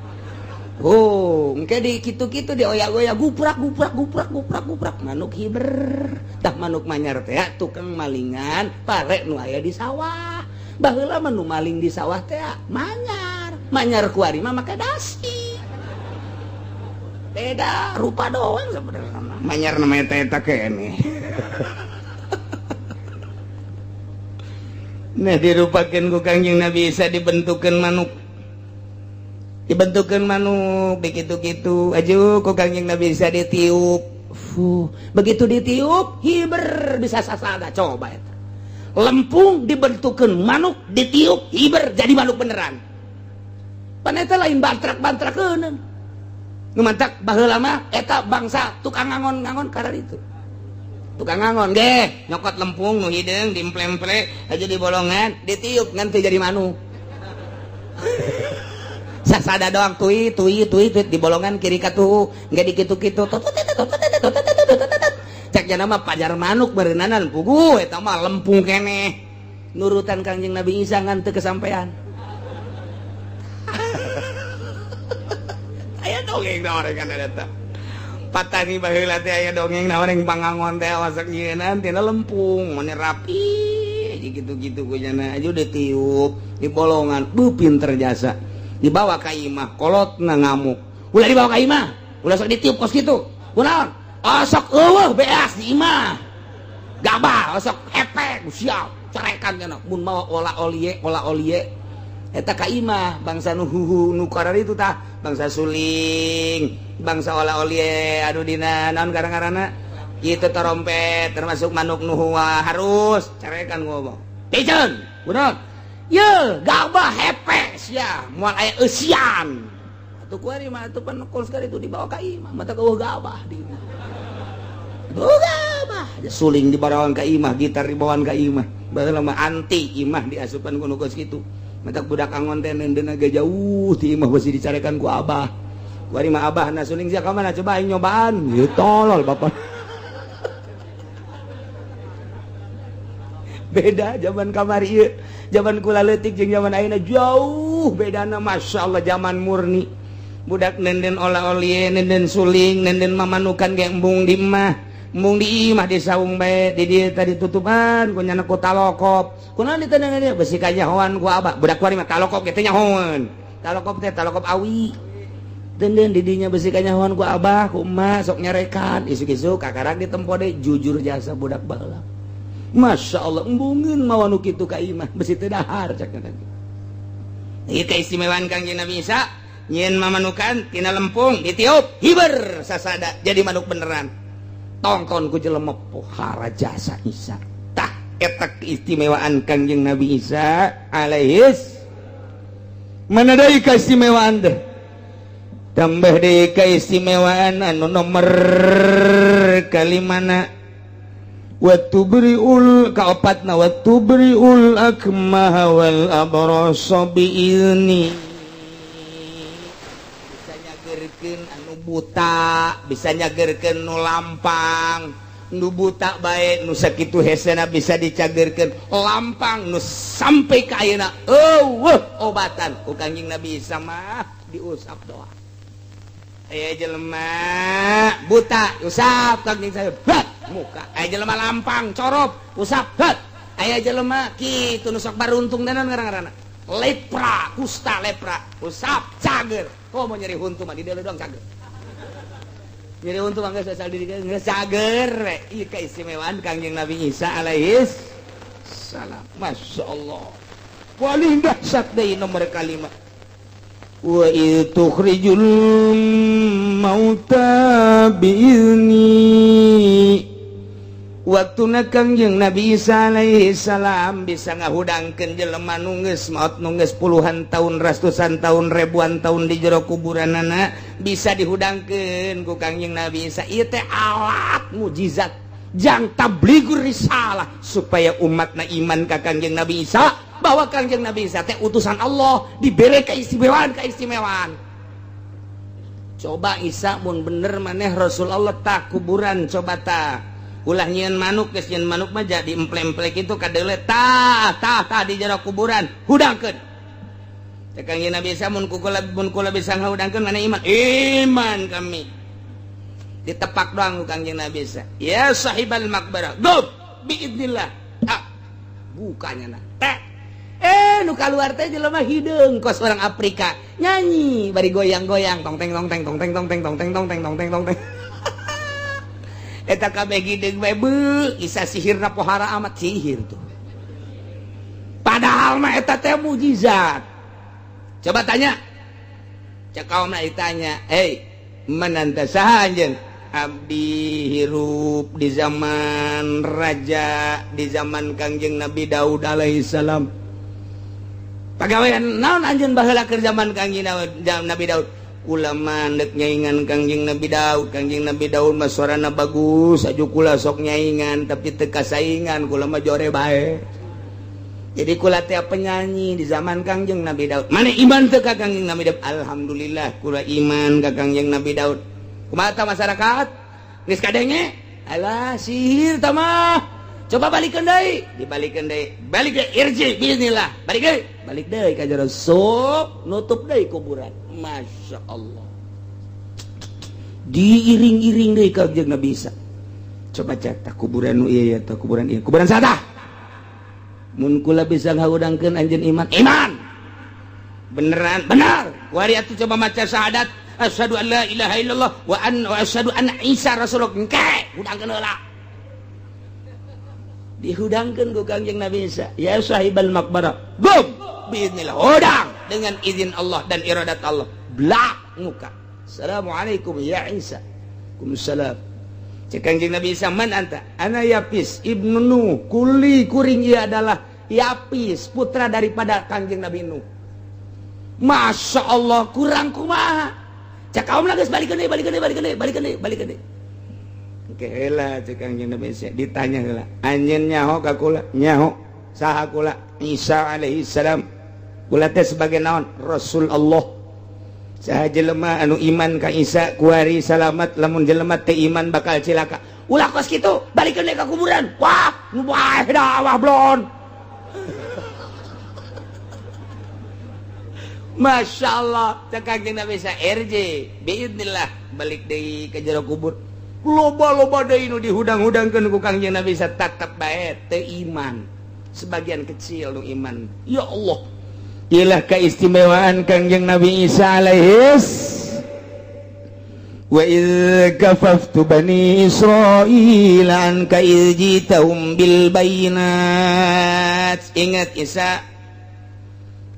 Oh, engke di kitu-kitu di oyak-oyak guprak guprak guprak guprak guprak manuk hiber. Tah manuk manyar teh tukang malingan pare nu aya di sawah. Baheula mah nu maling di sawah teh manyar. Manyar kuari mah make dasi. Beda rupa doang sebenarnya. Manyar namanya teh eta keneh. Nah dirupakeun ku Kangjeng Nabi Isa dibentukeun manuk. Dibentukkan manuk begitu-gitu aju ku Kangjeng Nabi Isa ditiup. Fuh, begitu ditiup hiber bisa sasada. Coba eta. Lempung dibentukkan manuk, ditiup hiber jadi manuk beneran. Pan eta lain bantrak-bantrakeun. Nu mantak baheula mah eta bangsa tukang ngangon-ngangon karena itu. Tukang ngangon ge nyokot lempung nu hideung diemple-emple aja di bolongan ditiup ngan teu jadi manuk. Sasada doang tui tui tui tui di bolongan kiri katuhu nggak dikitu-kitu, cek jana mah pajar manuk berenanan pugu eta mah lempung keneh nurutan Kangjeng Nabi Isa ngan teu kesampean. Aya dongeng naon kan eta patani baheula teh aya dongeng naon yang pangangon teh masak nyieunaan tina lempung mane rapi gitu-gitu ku jana aja ditiup di bolongan bu pinter jasa dibawa ka imah kolotna ngamuk ulah dibawa ka imah ulah sok ditiup kos kitu kunaon osok eueuh beas di imah gabah osok hepek siap carekan cenah mun mawa ola olie ola olie eta ka imah bangsa nu huhu nu itu tah bangsa suling bangsa ola olie anu dina naon garang-garana kitu trompet termasuk manuk nu harus carekan ngomong piceun kunaon ye gabah hepek sia moal aya eusian atuh kuari mah atuh pan kos itu dibawa ka imah mata eueuh gabah di imah eueuh gabah suling dibawaan ka imah gitar dibawaan ka imah baheula mah anti imah diasupan ku nu kos kitu mata budak angon teh neundeun ge jauh ti imah beusi dicarekan ku abah kuari mah abah na suling sia ka mana coba aing nyobaan ieu tolol bapak. Beda zaman kamari ieu zaman kula leutik jeung zaman ayeuna jauh bedana Masya Allah. Zaman murni budak nenden ola-olie nenden suling nenden mamanukan ge embung di imah embung di imah di saung bae di dieu tadi tutupan ku nyana ku talokop kunaon ditendengan ieu besi kanyahoan ku abah budak kuari mah talokop ge teh nyahoan talokop teh talokop awi denden di dinya besi kanyahoan ku abah ku emak sok nyarekan isuk-isuk kakarak ditempo deui jujur jasa budak baheula Masya Allah embungeun mawa nu kitu ka imah besi teu dahar cak teh. Ieu keistimewaan Kangjeng Nabi Isa nyieun mamanukan tina lempung ditiup hiber sasada jadi manuk beneran. Tongton ku jelema pohara jasa Isa. Tah eta keistimewaan Kangjeng Nabi Isa alaihis. Mana deui keistimewaan teh? Tambah deui keistimewaan anu nomor kalimana watubriul kaopatna watubriul akmaha wal abrasa biizni bisa nyagerkeun anu buta bisa nyagerkeun nu lampang nu buta bae nu sakitu hesena bisa dicagerkeun lampang nu sampai ka ayeuna eueuh obatan ku Kangjeng Nabi Isa mah diusap doa aya jelema buta usap Kangjeng saya bat muka aya jelema lampang corop usap het aya jelema kitu nu sok baruntung danon ngaran-ngaranna lepra kusta lepra usap cager komo nyeri huntu mah di dieu doang cager nyeri huntu mah geus asal diri geus cager we ieu keistimewaan Kangjeng Nabi Isa alaihis salam Masya Allah paling dahsyat deui nomor kalima wa tukhrijul mauta biizni waktuna Kangjeng Nabi Isa alaihi salam bisa ngahudangkeun jelema nu geus maot nu geus puluhan tahun ratusan tahun ribuan tahun di jero kuburanana bisa dihudangkeun ku Kangjeng Nabi Isa. Ieu teh alat mujizat jang tabligur risalah supaya umatna iman ka Kangjeng Nabi Isa bahwa Kangjeng Nabi Isa teh utusan Allah dibere keistimewaan-keistimewaan. Coba Isa mun bener maneh Rasul Allah tak kuburan coba tah ulah nyieun manuk geus nyieun manuk mah jadi emple-emple kitu kadeule tah tah tah di jero kuburan hudangkeun. Teh Kangjeng Nabi Isa mun kula bisa ngahudangkeun maneh iman iman kami ditepak doang ku Kangjeng Nabi Isa ya sahibal maqbarah gum biidznillah ah bukanya na teh nu kaluar teh jelema hideung kos orang Afrika nyanyi bari goyang-goyang tong teng tong teng tong teng tong teng tong teng tong teng tong teng tong teng eta kabeh hideung bae beuh isa sihirna pohara amat sihir tuh padahal mah eta teh mujizat. Coba tanya Cek kaum ditanya, "Hei, man anta, saha anjeun?" "Abdi hirup di zaman raja, di zaman Kangjeng Nabi Daud alaihissalam." "Pagawean naon anjeun baheula keur zaman Kangjeng Nabi Daud?" "Kula mah ndek nyaingan Kangjeng Nabi Daud. Kangjeng Nabi Daud mah suarana bagus, aju kula sok nyaingan, tapi teu kasaingan, kula mah jore bae. Jadi kula teh penyanyi di zaman Kangjeng Nabi Daud." "Mana iman teu ka Kangjeng Nabi Daud?" "Alhamdulillah, kula iman ka Kangjeng Nabi Daud." Kumaha masyarakat geus kadenge? "Alah, sihir tah mah, coba balikeun deui." Dibalikeun deui, balik deui, irji bismillah, balik deui, balik deui ka jero, sup nutup deui kuburan. Masya Allah, diiring-iring deui ka Kangjeng Nabi Isa. Coba cek tah kuburan nu ieu ya, tah kuburan ieu, kuburan saha? "Mun kula bisa ngahudangkeun, anjeun iman?" "Iman." "Beneran?" "Benar." "Wari atuh coba maca syahadat, asyhadu an la ilaha illallah wa an wa asyhadu anna Isa rasulullah." Engke hudangkeun heula. Dihudangkeun ku Kangjeng Nabi Isa, "Ya sahibal maqbarah, gum biiznillah." Hudang dengan izin Allah dan iradat Allah, blak muka. "Assalamualaikum ya Isa." "Waalaikumsalam." Cek Kangjeng Nabi Isa, "Man anta?" "Ana Yapis ibnu Nuh." Kuli kuring ia adalah Yapis, putra daripada Kangjeng Nabi Nuh. Masya Allah, kurang kumaha? Cek kaum geus balikeun deui, balikeun deui, balikeun deui, balikeun deui, balikeun deui. Oke heula, cek Kangjeng Nabi Isa ditanya heula, "Anjeun nyaho ka kula?" "Nyaho." "Saha kula?" "Isa alaihi salam." "Kula teh sebagai naon?" "Rasul Allah. Saha jelema anu iman ka Isa kuari salamat, lamun jelema teu iman bakal cilaka." "Ulah kos kitu, balikeun deui ka kuburan." Wah, nu bae dah, wah blon. Masya Allah, cek Kangjeng Nabi Isa, "Irji biidnillah." Balik deui ke jero kubur, loba-loba deui nu dihudang-hudangkeun ku Kangjeng Nabi Isa, tetep bae teu iman. Sebagian kecil nu iman. Ya Allah, ilah keistimewaan Kangjeng Nabi Isa alaihis. Wa idz kafaftu bani Israil anka idz jitahum bil bayinat. Ingat Isa,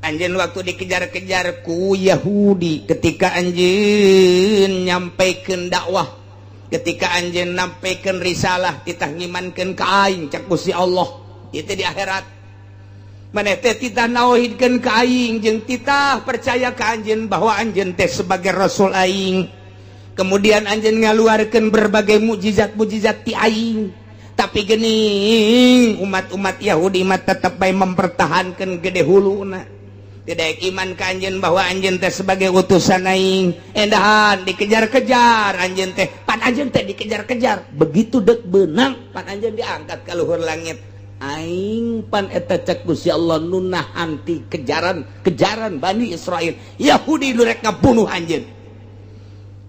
anjeun waktu dikejar-kejar ku Yahudi ketika anjeun nyampaikan dakwah, ketika anjeun nyampaikan risalah, titah ngimankeun ka aing. Cek Gusti Allah itu di akhirat, maneh teh titah nauhidkeun ka aing jeung titah percaya ka anjeun bahwa anjeun teh sebagai rasul aing. Kemudian anjeun ngaluarkeun berbagai mukjizat-mukjizat ti aing, tapi gening umat-umat Yahudi mah tetep bae mempertahankan gede huluna, tidak iman ka anjeun bahwa anjeun teh sebagai utusan aing. Endahan dikejar-kejar anjeun teh, pan anjeun teh dikejar-kejar, begitu dek benang pan anjeun diangkat ke luhur langit. Aing pan eta, cek Gusti Allah, nu nahan ti kejaran kejaran Bani Israel, Yahudi nu rek ngabunuh anjeun.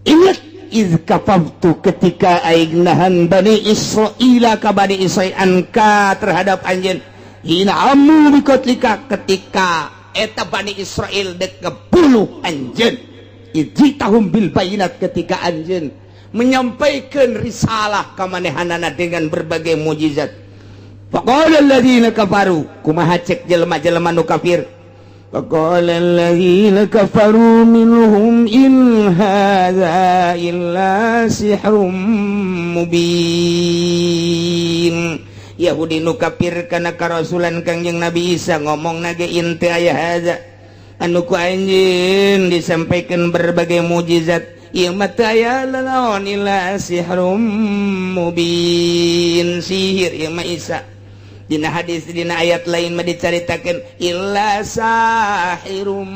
Ingat iz kafaftu, ketika aing nahan Bani Israila ka Bani Israil, anka terhadap anjeun, hina amu bikotlika, ketika eta Bani Israel dek ngebunuh anjeun, ijitahum bil bayinat, ketika anjeun menyampaikan risalah ka manehanana dengan berbagai mukjizat. Faqala alladziina kafaru, kumaha cek jelema-jelema nu kafir? Faqala alladziina kafaru minhum in hadza illa sihrum mubin. Yahudi nu kafir kana karasulan Kangjeng Nabi Isa ngomong nage, in teu aya hadza, anu ku anjeun disampaikan berbagai mukjizat ieu mah teu aya lalaon illa sihrum mubin, sihir ieu mah Isa. Dina hadis, dina ayat lain mah dicaritakeun illa sahirum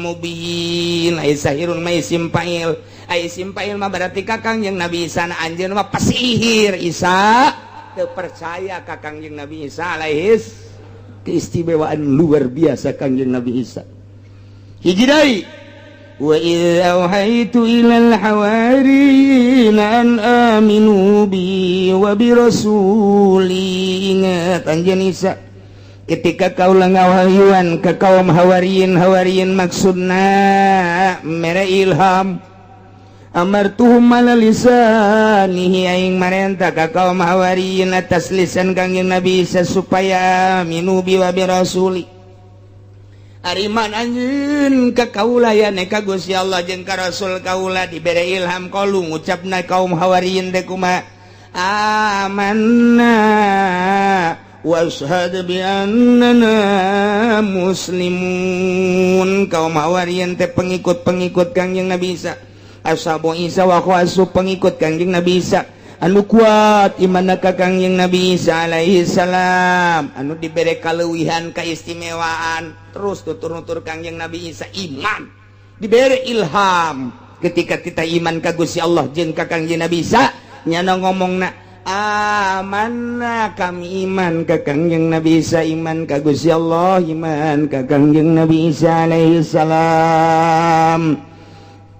mubin. Ai sahirun mah isim fa'il, ai isim fa'il mah berarti ka Kangjeng Nabi Isa na anjeun mah pasihir. Isa teu percaya ka Kangjeng Nabi Isa alaihis. Keistimewaan luar biasa Kangjeng Nabi Isa. Hiji deui, wa idz auhaitu ilal hawariyin an aminu bi wa bi rasuli. Ingat anjeun Isa ketika kaula ngawahyuan ke kaum hawariyin. Hawariyin maksudna mere ilham. Amartuhum ala lisanihi, aing marenta ka kaum hawariyin atas lisan Kangjeng Nabi Isa supaya aminu bi wa bi rasuli. Ari iman anjeun ka kaula ya ka Gusti Allah jeung ka Rasul kaula dibere ilham qalu ngucapna kaum hawariyin teh kumaha amanna washhad bi annana muslimun. Kaum hawariyin teh pengikut-pengikut Kangjeng Nabi Isa, ashabu Isa wa khawasu, pengikut Kangjeng Nabi Isa anu kuat iman ka Kangjeng Nabi Isa alaihi salam, anu dibere kaleuwihan keistimewaan terus tutur-nutur Kangjeng Nabi Isa iman dibere ilham ketika kita iman ka Gusti Allah jeung ka Kangjeng Nabi Isa nyana ngomongna amanna, kami iman ka Kangjeng Nabi Isa, iman ka Gusti Allah, iman ka Kangjeng Nabi Isa alaihi salam.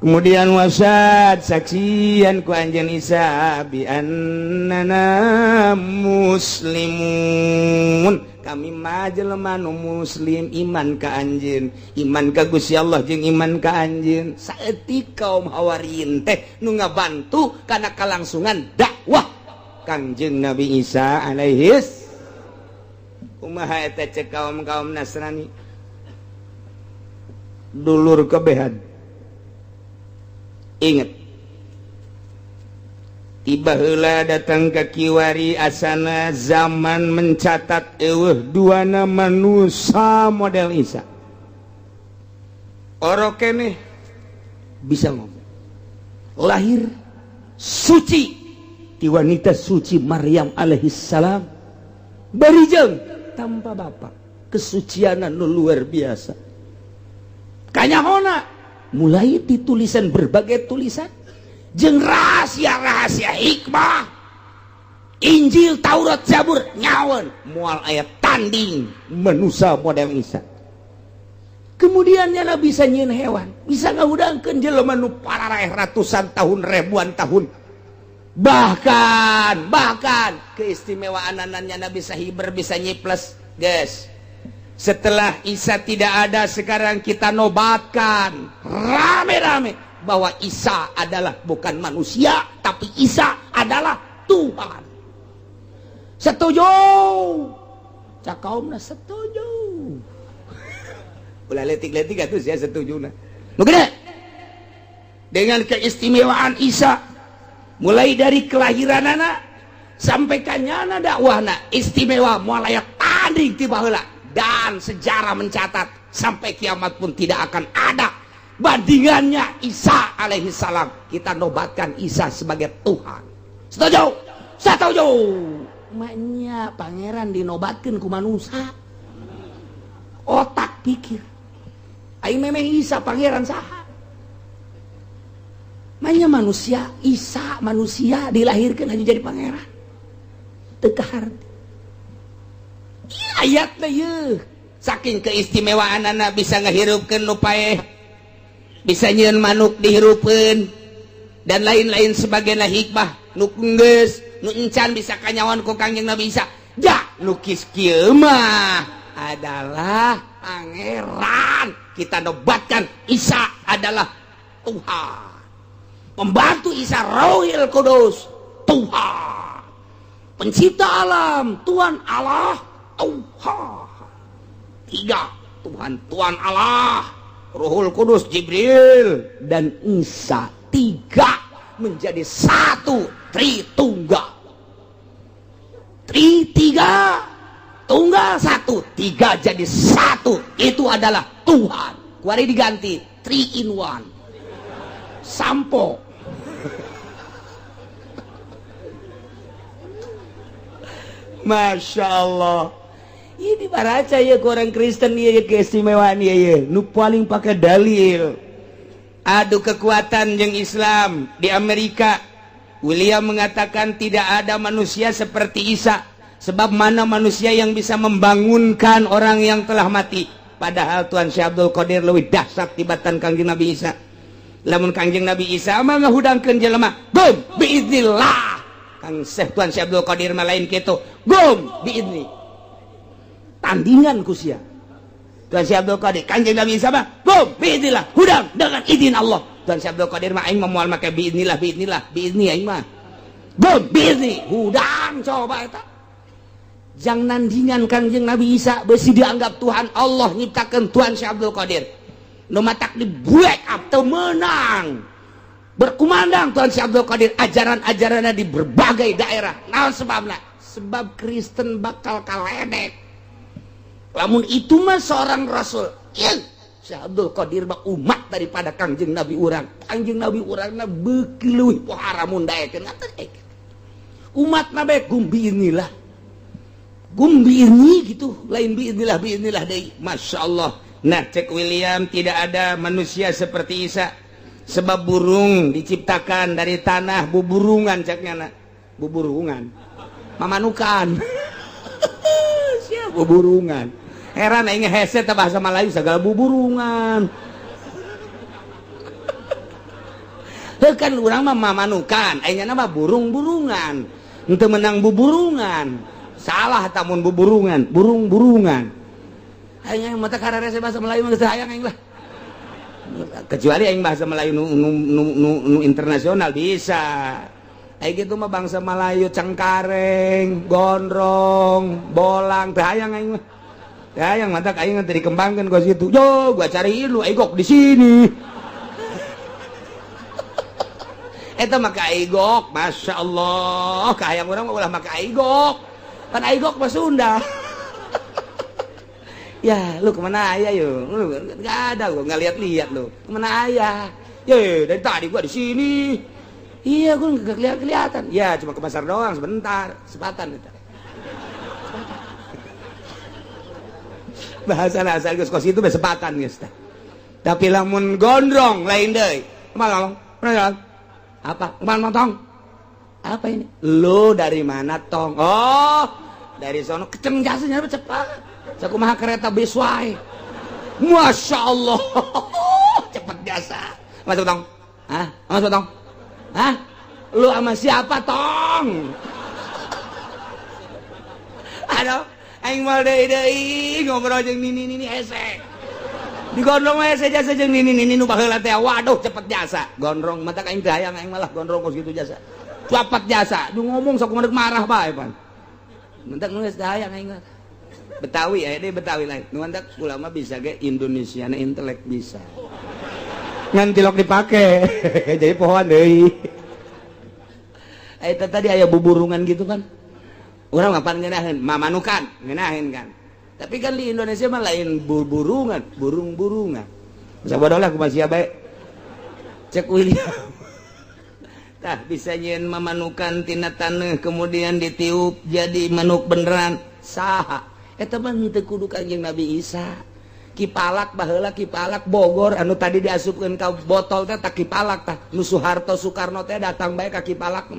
Kemudian washhad, saksian ku anjeun Isa, bi annana muslimun, kami mah jelema nu muslim, iman ka anjeun, iman ka Gusti Allah jeung iman ka anjeun. Saeutik kaum hawariyin teh nu ngabantu kana kalangsungan dakwah Kangjeng Nabi Isa alaihis. Kumaha eta cek kaum-kaum Nasrani dulur kebehan? Ingat, tiba heula datang ke kiwari asana zaman mencatat eueuh duana manusia model Isa. Orok keneh bisa ngomong, lahir suci di wanita suci Maryam alaihi salam, barijeng tanpa bapak, kesucian nu luar biasa. Kanyahona mulai ditulisan berbagai tulisan jeung rahasia-rahasia hikmah Injil, Taurat, Zabur nyawan moal aya tanding manusia model Isa. Kemudian nyana bisa nyieun hewan, bisa ngahudangkeun jelema nu pararaeh ratusan tahun, ribuan tahun. Bahkan bahkan keistimewaan nyana bisa hiber, bisa nyiples, guys. Setelah Isa tidak ada, sekarang kita nobatkan rame-rame bahwa Isa adalah bukan manusia, tapi Isa adalah Tuhan. Setuju? Cak kaumna setuju. Ulah letik-letik atuh saya setuju nah. Nu gede. Dengan keistimewaan Isa mulai dari kelahiran anak sampai kanyana dakwahna istimewa, moal aya tanding ti baheula dan sejarah mencatat sampai kiamat pun tidak akan ada bandingannya Isa alaihi salam. Kita nobatkan Isa sebagai Tuhan. Setuju? Setuju. Maknya pangeran dinobatkan ku manusia, otak pikir aing memang Isa pangeran saha? Maknya manusia, Isa manusia dilahirkan hanya jadi pangeran, teu kaharti ayat ye. Saking keistimewaan anak bisa ngehirupkeun nu paeh, bisa nyieun manuk dihirupkeun dan lain-lain sebagainya, hikmah nu geus nu encan bisa kanyawan ku Kangjeng Nabi Isa. Ja lukis kieu mah adalah pangeran. Kita nobatkan Isa adalah Tuhan, pembantu Isa Rohil Kudus Tuhan, pencipta alam Tuhan Allah Tuhan. Tiga Tuhan, Tuhan Allah, Ruhul Kudus Jibril dan Isa, tiga menjadi satu, Tritunggal. Tri tiga, tunggal satu, tiga jadi satu, itu adalah Tuhan. Kuari diganti three in one sampo. Masya Allah, ini baraca ya ke orang Kristen ya, keistimewaan ya, ya nu paling pakai dalil adu kekuatan yang Islam di Amerika. William mengatakan tidak ada manusia seperti Isa, sebab mana manusia yang bisa membangunkan orang yang telah mati? Padahal Tuhan Syekh Abdul Qadir lebih dahsyat tibatan Kangjeng Nabi Isa. Lamun Kangjeng Nabi Isa mah ngahudangkeun jelema, gum biiznillah. Kang Syekh Tuhan Syekh Abdul Qadir mah lain kitu, gum biizni, tandingan ku sia Tuhan Syekh Abdul Qadir. Kangjeng Nabi Isa mah gum biiznillah, hudang dengan izin Allah. Tuhan Syekh Abdul Qadir mah aing mah moal make biiznillah, biiznillah, biizni, aing mah gum biizni, hudang. Coba eta. Jang nandingan Kangjeng Nabi Isa besi dianggap Tuhan Allah nyiptakeun Tuhan Syekh Abdul Qadir. Nu matak di break up teu meunang. Berkumandang Tuhan Syekh Abdul Qadir ajaran-ajarannya di berbagai daerah. Naon sebabna? Sebab Kristen bakal kaledek. Lamun itu mah seorang rasul. Ieu Syekh Abdul Qadir mah umat daripada Kangjeng Nabi urang. Kangjeng Nabi urangna beuki leuwih pohara mun daekeun. Umat nabi gumbi inilah. Gumbi ini gitu, lain biinilah biinilah deui. Masya Allah. Nah, cek William tidak ada manusia seperti Isa. Sebab burung diciptakan dari tanah buburungan ceknya nak. Buburungan. Mamanukan. Siap buburungan. Heran aing hese teh bahasa Melayu segala buburungan. Heuh kan urang mah mamanukan, aing mah burung-burungan. Henteu menang buburungan. Salah tamun buburungan, burung-burungan. Aing mata kararese bahasa Melayu mah geus hayang aing lah. Kecuali aing bahasa Melayu nu internasional bisa. Aing gitu mah bangsa Melayu cengkareng, gondrong, bolang teu hayang aing mah. Teu hayang mata aing teh dikembangkeun ka situ. Yo, gua cariin lu aigok di sini. Eta mah ka aigok, masyaallah, kahayang urang mah ulah maka aigok. Kan aigok mah Sunda. Ya, lu kemana ayah yo? Lu nggak ada gua nggak lihat-lihat lu. Kemana ayah? Ye, dari tadi gua di sini. Iya, gua nggak kelihatan. Ya, cuma ke pasar doang sebentar, sepatan itu. Bahasa asal geus kos itu besepatan geus tah. Tapi lamun gondrong lain deui. Kumaha ngomong? Apa? Kumaha motong? Apa ini? Lu dari mana tong? Oh, dari sono keceng jasanya cepat. Sakumaha kereta bis wae. Masya Allah, cepet jasa. Masuk tong? Hah? Masuk tong? Hah? Lu sama siapa tong? Aduh, aing mal deui deui ngobrol jeung nini-nini hese. Digondrong mah hese jasa jeung nini-nini nu baheula teh. Waduh, cepet jasa. Gondrong mata aing teh hayang aing malah gondrong kos kitu jasa. Cepet jasa. Du ngomong sok kumaha marah bae pan. Mentak geus teh hayang aing mah. Betawi aya deui Betawi lain. Nu mantak ulama bisa ge Indonesia na intelek bisa. Ngan tilok dipake. Jadi pohoan deui. Eta tadi aya buburungan gitu kan. Urang mah pan ngeunaheun, mamanukan, ngeunaheun kan. Tapi kan di Indonesia mah lain buburungan, burung-burungan. Sabodoh lah kumaha sia bae. Cek William. Tah bisa nyieun mamanukan tina taneuh kemudian ditiup jadi manuk beneran. Saha? Eta mah henteu kudu Kangjeng Nabi Isa. Kipalak baheula Kipalak Bogor anu tadi diasupkeun ka botol teh tah Kipalak tah. Nu Soeharto Soekarno teh datang bae ka Kipalak.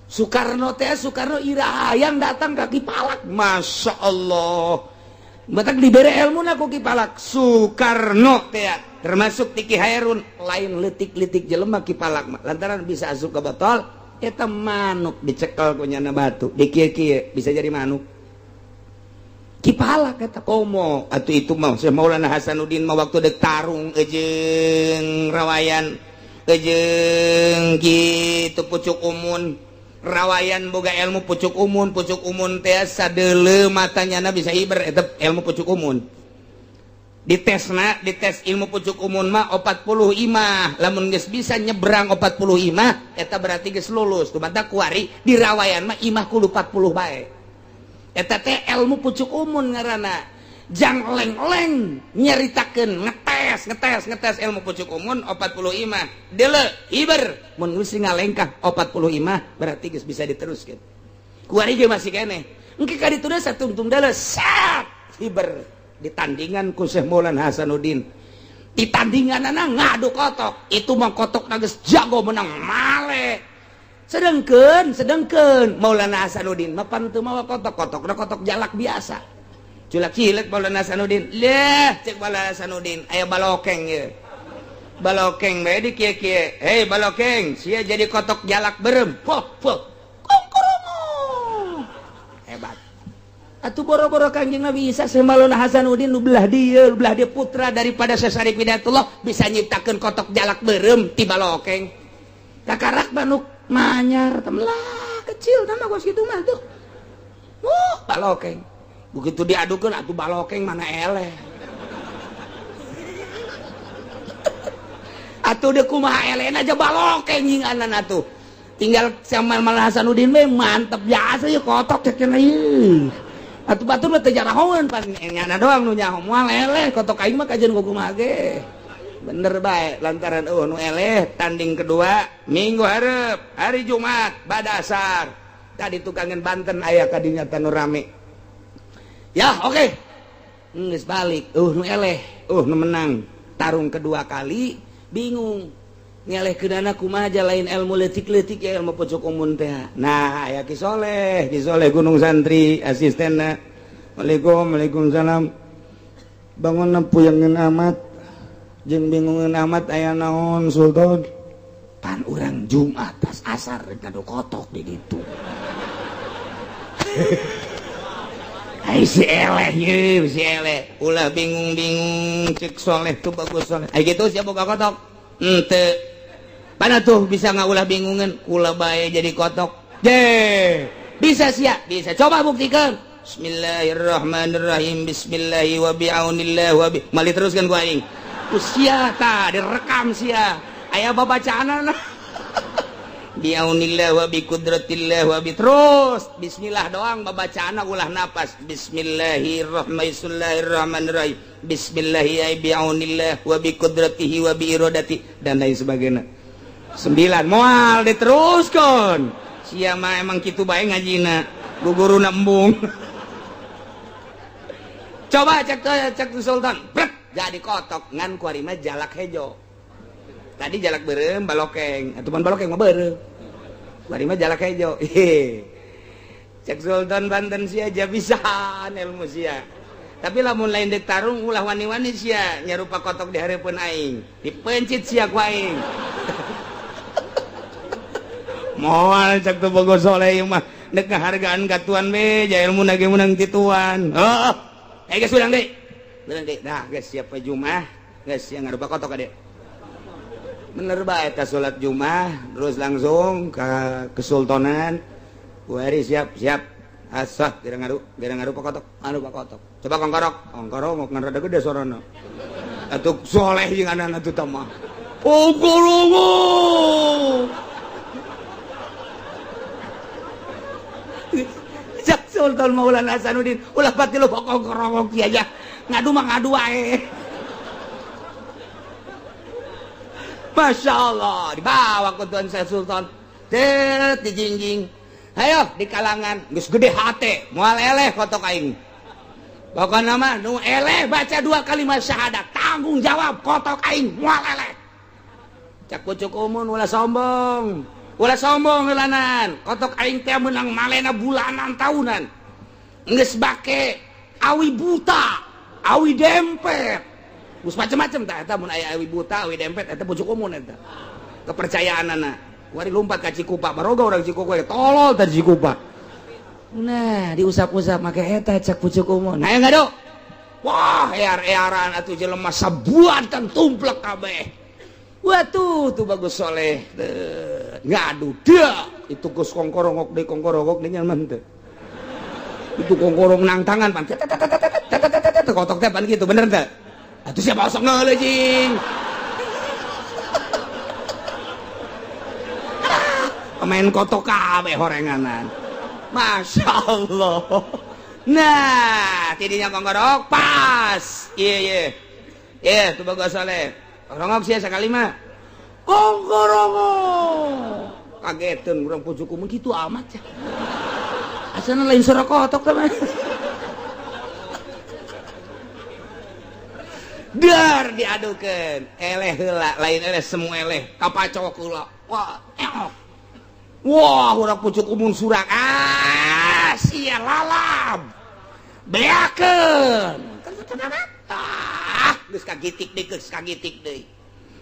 Soekarno teh Soekarno ira hayang datang ka Kipalak. Masya Allah. Batak dibere ilmu na ku Kipalak. Soekarno teh termasuk Tiki Hairun lain leutik-leutik jelema Kipalak mah. Lantaran bisa asup ke botol eta manuk dicekel ku nyana batu. Dikieu-kieu bisa jadi manuk. Kipalak eta komo atuh itu mah Syekh Maulana Hasanuddin mah waktu dek tarung jeung rawayan jeung kitu pucuk umun rawayan boga ilmu pucuk umun teh sadeuleu matanyana bisa hiber eta ilmu pucuk umun ditesna dites ilmu pucuk umun mah 40 imah lamun geus bisa nyebrang 40 imah eta berarti geus lulus kumaha kuari di rawayan mah imah kudu 40 bae eta teh ilmu pucuk umun ngaranna jang leng-leng nyaritakeun ngetes ilmu pucuk umun 40 imah deuleu hiber mun geus ngalengkah 40 imah berarti geus bisa diteruskeun kuari ge masih keneh engke ka ditu deui satungtung deuleu sat hiber di tandingan ku Syekh Maulana Hasanuddin di tandinganana ngadu kotok itu mah kotok geus jago menang male sedengkeun Maulana Hasanuddin mah pan teu mawa kotok kotokna kotok jalak biasa culak cilek Maulana Hasanuddin leh cek Maulana Hasanuddin aya balokeng ye balokeng bae di kieu-kieu hei balokeng sia jadi kotok jalak berem poh poh kongkoromo hebat atuh boro-boro Kangjeng Nabi Isa Syekh Maulana Hasanuddin nu belah dieu putra daripada Syekh Syarif Hidayatullah bisa nyiptakeun kotok jalak berem ti balokeng kakarak manuk manyar temelah kecil nama gua segitu mah tuh. Balokeng. Begitu diadukeun atuh balokeng mana eleh. Atuh deuk kumaha elehna aja balokeng nyinganan atuh. Tinggal sama Malah Hasanuddin we mantep biasa yeuh kotok cek cenah ieu. Atuh batur mah teu jarahoeun pan nyana doang nu nyaho moal eleh kotok aing mah kajeun kumaha ge. Bener bae lantaran eueuh nu eleh tanding kedua minggu hareup hari Jumat bada asar. Tadi tukangan Banten aya ka dinya tanu rame. Ya oke. Okay. Geus balik eueuh nu eleh, eueuh nu menang. Tarung kedua kali bingung. Ngeleh kedana kumaha aja lain ilmu leutik-leutik ya ilmu pojok umun teh. Nah, aya Ki Soleh, Ki Soleh Gunung Santri asistenna. Waalaikum, waalaikumsalam. Bangunna puyangeun amat jeung bingungeun amat aya naon Sultan. Pan urang Jumat tas asar rek ngadu kotok di ditu. Ai si eleh ye, si eleh. Ulah bingung-bingung cek Soleh tuh bagus Soleh. Ai kitu sia boga kotok. Henteu. Mana tuh bisa nggak ulah bingungan kula bae jadi kotok. Je, bisa sia, bisa. Coba buktikan. Bismillahirrahmanirrahim. Bismillahi wa bi'aunillah wa bi. Mali teruskan gua aing. Usia ta direkam sia. Aya babacaanana. Bi'aunillah wa bi qudratillah wa bi terus. Bismillah doang babacaanna ulah napas. Bismillahirrahmanirrahim. Bismillahi bi'aunillah wa bi qudratihi wa bi iradati dan lain sebagainya. 9 moal diteruskan. Sia mah emang kitu bae ngajina. Guguruna embung. Coba cek cek Sultan. Brek, jadi kotok ngan kuari mah jalak hejo. Tadi jalak beureum balokeng, atuh pan balokeng mah beureum. Kuari mah jalak hejo. Cek Sultan Banten sia aja bisaan ilmu sia. Tapi lamun lain dek tarung ulah wani-wani sia nyarupa kotok di hareupeun aing. Dipencit sia ku aing. Moal cek tuh Bogo Soleh mah dek ngahargaan ka tuan be ja ilmu nage menang ti tuan. Oh, geus ulang deui. Ulang deui. Nah, geus siap we Jumat, geus sia ngarupa kotok ade. Bener bae eta salat Jumat terus langsung ka kesultanan. Kuari siap, siap. Asah geura ngaru kotok, anu kotok. Coba kongkorok, kongkorok ngan rada gede sorana. Atuh soleh jeung anak atuh mah. Oh, golongo. Cak Sultan Maulana Hasanuddin ulah pati lu kongkorok kieu aja. Ngadu mah ngadu wae. Masya Allah, dibawa ke Tuan Syekh Sultan. Tet dijingjing. Ayo di kalangan geus gede hate, moal eleh kotok aing. Pokona mah nu eleh baca 2 kalimat syahadat, tanggung jawab kotok aing moal eleh. Cak pucuk umun ulah sombong. Ulah sombong heulanan. Kotok aing teh meunang malena bulanan tahunan. Geus bake awi buta, awi dempet. Geus macem-macem tah eta mun aya awi buta, awi dempet eta pucuk umun eta. Kepercayaanana. Wari lompat ka Cikupa, baroga urang Cikupa tolol tadi Cikupa. Nah, diusap-usap make eta cak pucuk umun. Nah, ngadu. Wah, ear-earan atuh jelema sabuatan tumplek kabeh. Watuh, tuh bagus Soleh. Ngadu dia itu geus kongkorongok deui kongkorongok deui nyaman teu. Itu kongkorong nang tangan pan. Kotok teh pan kitu bener teu? Atuh siapa osok ngeuleuh jing. Pemain kotok kabeh horenganan. Masya Allah. Nah, tidinya kongkorok pas. Iya iya. Iya, tuh bagus Soleh. Rongok sia sakali mah. Kongkorongok. Kageteun urang pucuk umum kitu amat ya. Asana lain suara kotok teh mah. Dar diadukeun. Eleh heula, lain eleh semu eleh. Kapacok heula. Wah, eok. Wah, urang pucuk umun surak. Ah, sia lalab. Beakeun. Ah, geus kagitik deui, geus kagitik deui.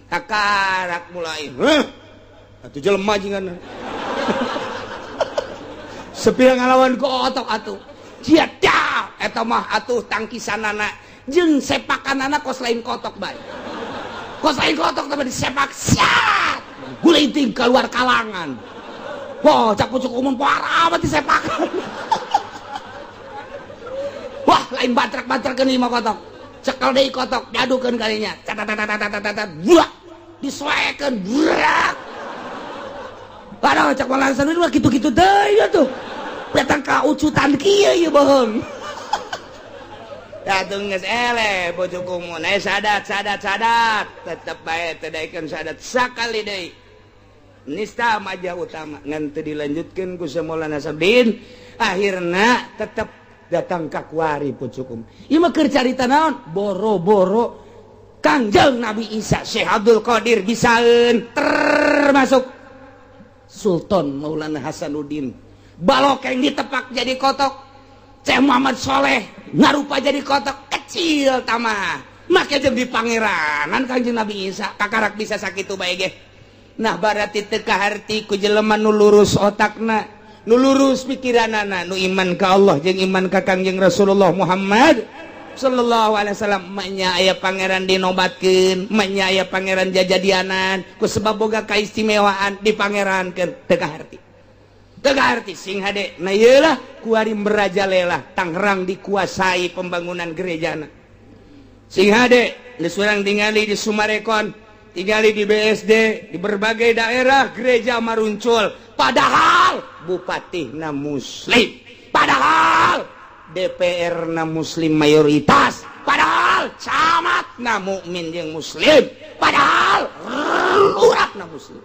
Kakarak mulai. Heuh. Atuh jelema jingan. Sepi ngalawan kotok atuh. Sia dah eta mah atuh tangkisanana jeung sepakanana kos lain kotok bae. Kos lain kotok teh disepak siat. Gulinting keluar kalangan. Wah, cak pucuk umum parah amat disepakan. Wah, lain batrak-batrakeun ieu mah kotok. Cekel deui kotok, diadukeun kalinya. Tat, buah. Disoekeun, burak. Padahal cak Maulana Hasanuddin mah kitu-kitu deui tuh. Datang ka ucutan kieu ieu bohong. Datang geus eleh bojoku mun sadat sadat sadat tetep bae teu daekeun sadat sakali deui. Nista majah utama ngan teu dilanjutkeun ku Maulana Hasanuddin, akhirna tetep datang ka kuari pucukum. Ieu mah keur carita naon? Boro-boro Kangjeng Nabi Isa, Syekh Abdul Qadir bisaeun, termasuk Sultan Maulana Hasanuddin. Balokeng ditepak jadi kotok. Syekh Muhammad Soleh ngarupa jadi kotok kecil tamah. Make jeung di pangeranan Kangjeng Nabi Isa kakarak bisa sakitu bae ge. Nah, berarti teu kaharti ku jelema nu lurus otakna, nu lurus pikiranana, nu iman ka Allah jeung iman ka Kangjeng Rasulullah Muhammad sallallahu alaihi wasallam, nya aya pangeran dinobatkeun, nya aya pangeran jajadianan ku sebab boga kaistimewaan dipangerankeun, teu kaharti. Teu kaharti sing hade. Nah, ieu lah kuari merajalela Tangerang dikuasai pembangunan gerejana. Sing hade geus urang tingali di Summarecon, tingali di BSD, di berbagai daerah gereja maruncul, padahal bupati na muslim, padahal DPR na muslim mayoritas, padahal camat na mukmin yang muslim, padahal lurah na muslim,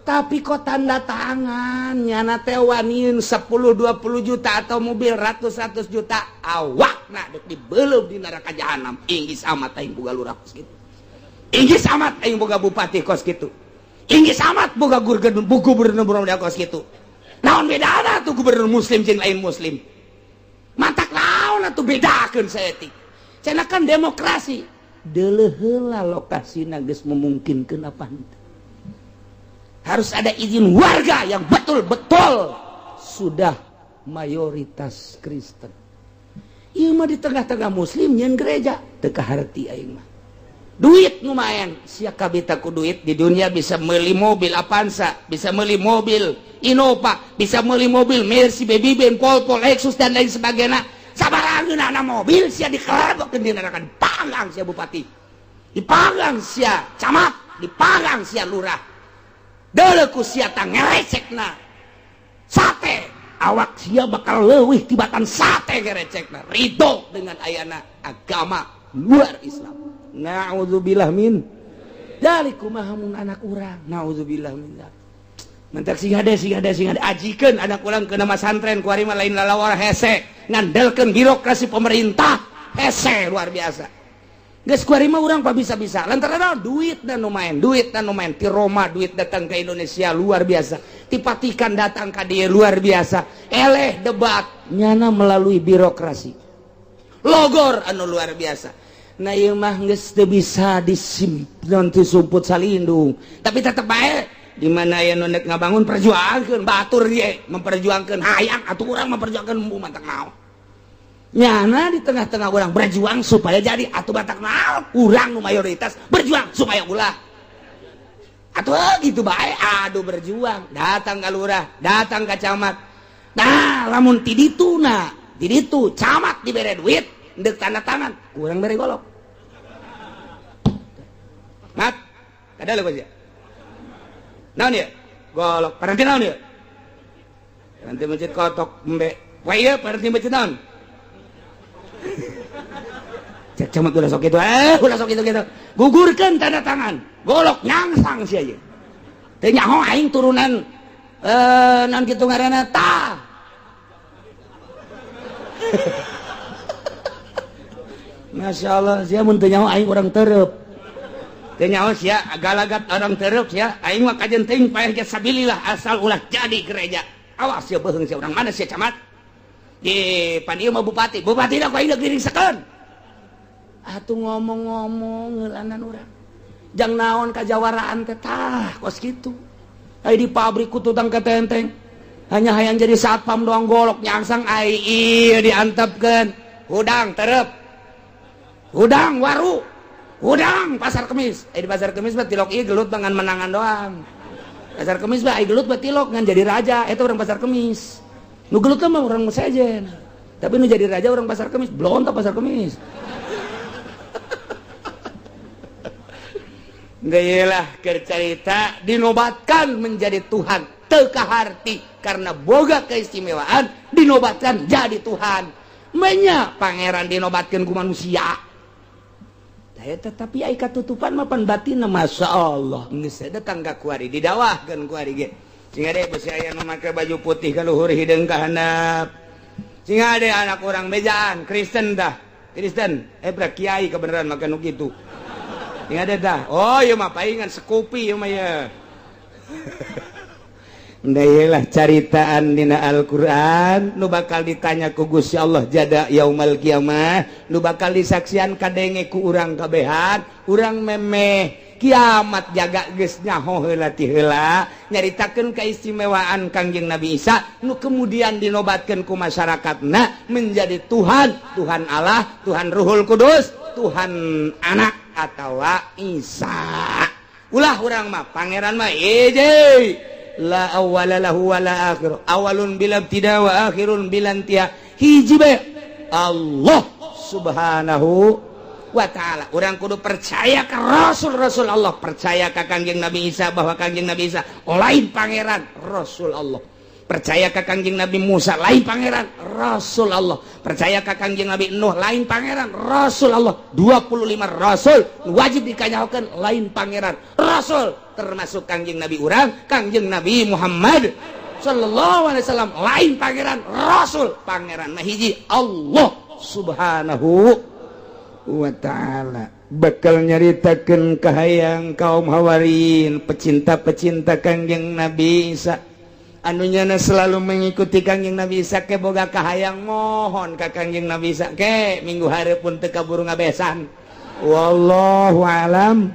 tapi kok tanda tangan nyana teh waniun 10 20 juta atau mobil ratus-ratus juta, awak na dek dibelum di neraka jahanam. Inggis amat aing boga lurah kos kitu, inggis amat aing boga bupati kos kitu, inggis amat boga gubernur kos kitu. Naon bedana tuh gubernur muslim jeung lain muslim? Matak naon atuh bedakeun saeutik? Cenah kan demokrasi. Deuleuh heula lokasina geus memungkinkeun apa henteu. Harus ada izin warga yang betul-betul sudah mayoritas Kristen. Ieu mah di tengah-tengah muslim nyeun gereja, teu kaharti aing mah. Duit lumayan, sia kabita ku duit di dunia bisa beli mobil Avanza, bisa beli mobil Innova, bisa beli mobil Mercy, Baby Benz, Volvo, Lexus dan lain sebagainya. Sabarangeun anak mobil sia dikelebokeun di neraka, dipanggang sia bupati, dipanggang sia camat, dipanggang sia lurah. Deuleu ku sia ngerecekna sate, awak sia bakal leuwih tibatan sate ngerecekna. Ridho dengan ayana agama luar Islam. Na'udzubillah min dzalik. Kumaha mun anak urang? Na'udzubillah min dzalik. Mentak sing hade, sing hade, sing hade, ajikeun anak urang ke nama santren. Kuari mah lain lalawar, hese ngandelkeun birokrasi pemerintah, hese luar biasa. Geus kuari mah urang pa bisa-bisa lantaran duit dan nu main, duit dan nu main. Ti Roma duit datang ke Indonesia luar biasa, ti Vatikan datang ka dieu luar biasa. Eleh debat nyana melalui birokrasi logor anu luar biasa. Nah, ieu mah geus teu bisa disimpan sumput salindung, tapi tetep bae di mana aya nu nek ngabangun, perjuangkeun batur ye memperjuangkeun hayang atuh urang memperjuangkan matak naon nyana di tengah-tengah orang berjuang supaya jadi atuh batak naon urang nu mayoritas berjuang supaya ulah atuh gitu bae. Aduh, berjuang datang ke lurah, datang ke camat. Nah, lamun ti ditu, nah di ditu camat dibere duit ndek tanda tangan, kurang bere golok mat kada lu ya. Naon ya golok paranti? Naon ya paranti? Masjid kotok embe wah iya paranti masjid naon? Cek camat ulah sok itu, eh ulah sok itu gitu, gugurkan tanda tangan, golok nyangsang sih aja. Teu nyaho aing turunan eh naon kitu ngaranna tah. Masya Allah, sia mun teu nyaho aing urang tereup. Teu nyaho sia galagat orang tereup sia, aing mah kajen teuing paeh ge sabilillah asal ulah jadi gereja. Awas sia beuheung sia, urang mana sia camat? Di pan ieu mah bupati, bupati ku aing deuk diringsekeun. Atuh ngomong-ngomong heulanan urang. Jang naon kajawaraan teh tah kos kitu. Ai di pabrik ku tutang ketenteng. Hanya hayang jadi satpam doang, golok nyangsang ai ieu diantepkeun. Hudang terep. Hudang waru. Hudang pasar kemis. Eh, di pasar kemis mah tilok ieu gelut dengan menangan doang. Pasar kemis mah ai gelut mah tilok ngan jadi raja, eta urang pasar kemis. Nu gelut mah urang sejen. Tapi nu jadi raja orang Pasar Kemis, belum tak Pasar Kemis. Gayalah kercarita dinobatkan menjadi Tuhan teu kaharti karena boga keistimewaan dinobatkan jadi Tuhan. Menya pangeran dinobatkan ku manusia. Daya tetapi ai katutupan mapan batin, Masya Allah, geus datang ka kuari, didawahkeun kuari ge. Sing ade besi aya nu make baju putih ka luhur, hideung ka handap. Sing ade anak orang bejaan Kristen dah. Kristen, eh bra kiai kebenaran make nu kitu. Sing ade dah. Oh, ieu mah paingan sekupi ieu mah ya. Lah caritaan dina Al-Qur'an nu bakal ditanya ku Gusti Allah jada yaumal kiamah, nu bakal disaksian kadenge ku urang kabehan. Urang memeh kiamat jaga geus nyaho heula ti heula nyaritakeun keistimewaan Kangjeng Nabi Isa nu kemudian dinobatkeun ku masyarakatna menjadi Tuhan, Tuhan Allah, Tuhan Ruhul Kudus, Tuhan anak atawa Isa. Ulah urang mah pangeran mah hiji, la awwala lahu wala akhir, awalun bila ibtida wa akhirun bila intiha, hiji bae Allah Subhanahu wa ta'ala. Urang kudu percaya ke rasul-rasul Allah, percaya ke Kangjeng Nabi Isa bahwa Kangjeng Nabi Isa lain pangeran, Rasul Allah. Percaya ke Kangjeng Nabi Musa lain pangeran, Rasul Allah. Percaya ke Kangjeng Nabi Nuh lain pangeran, Rasul Allah. 25 rasul wajib dikanyahokeun lain pangeran, Rasul, termasuk Kangjeng Nabi urang, Kangjeng Nabi Muhammad sallallahu alaihi wasallam lain pangeran, Rasul. Pangeran mah hiji, Allah Subhanahu wa ta'ala. Bakal nyaritakeun kahayang kaum hawarin, pecinta-pecinta Kangjeng Nabi Isa anu nyana selalu mengikuti Kangjeng Nabi Isa ke boga kahayang mohon ka Kangjeng Nabi Isa ke minggu hari pun teu kaburu ngabesan. Wallahu alam.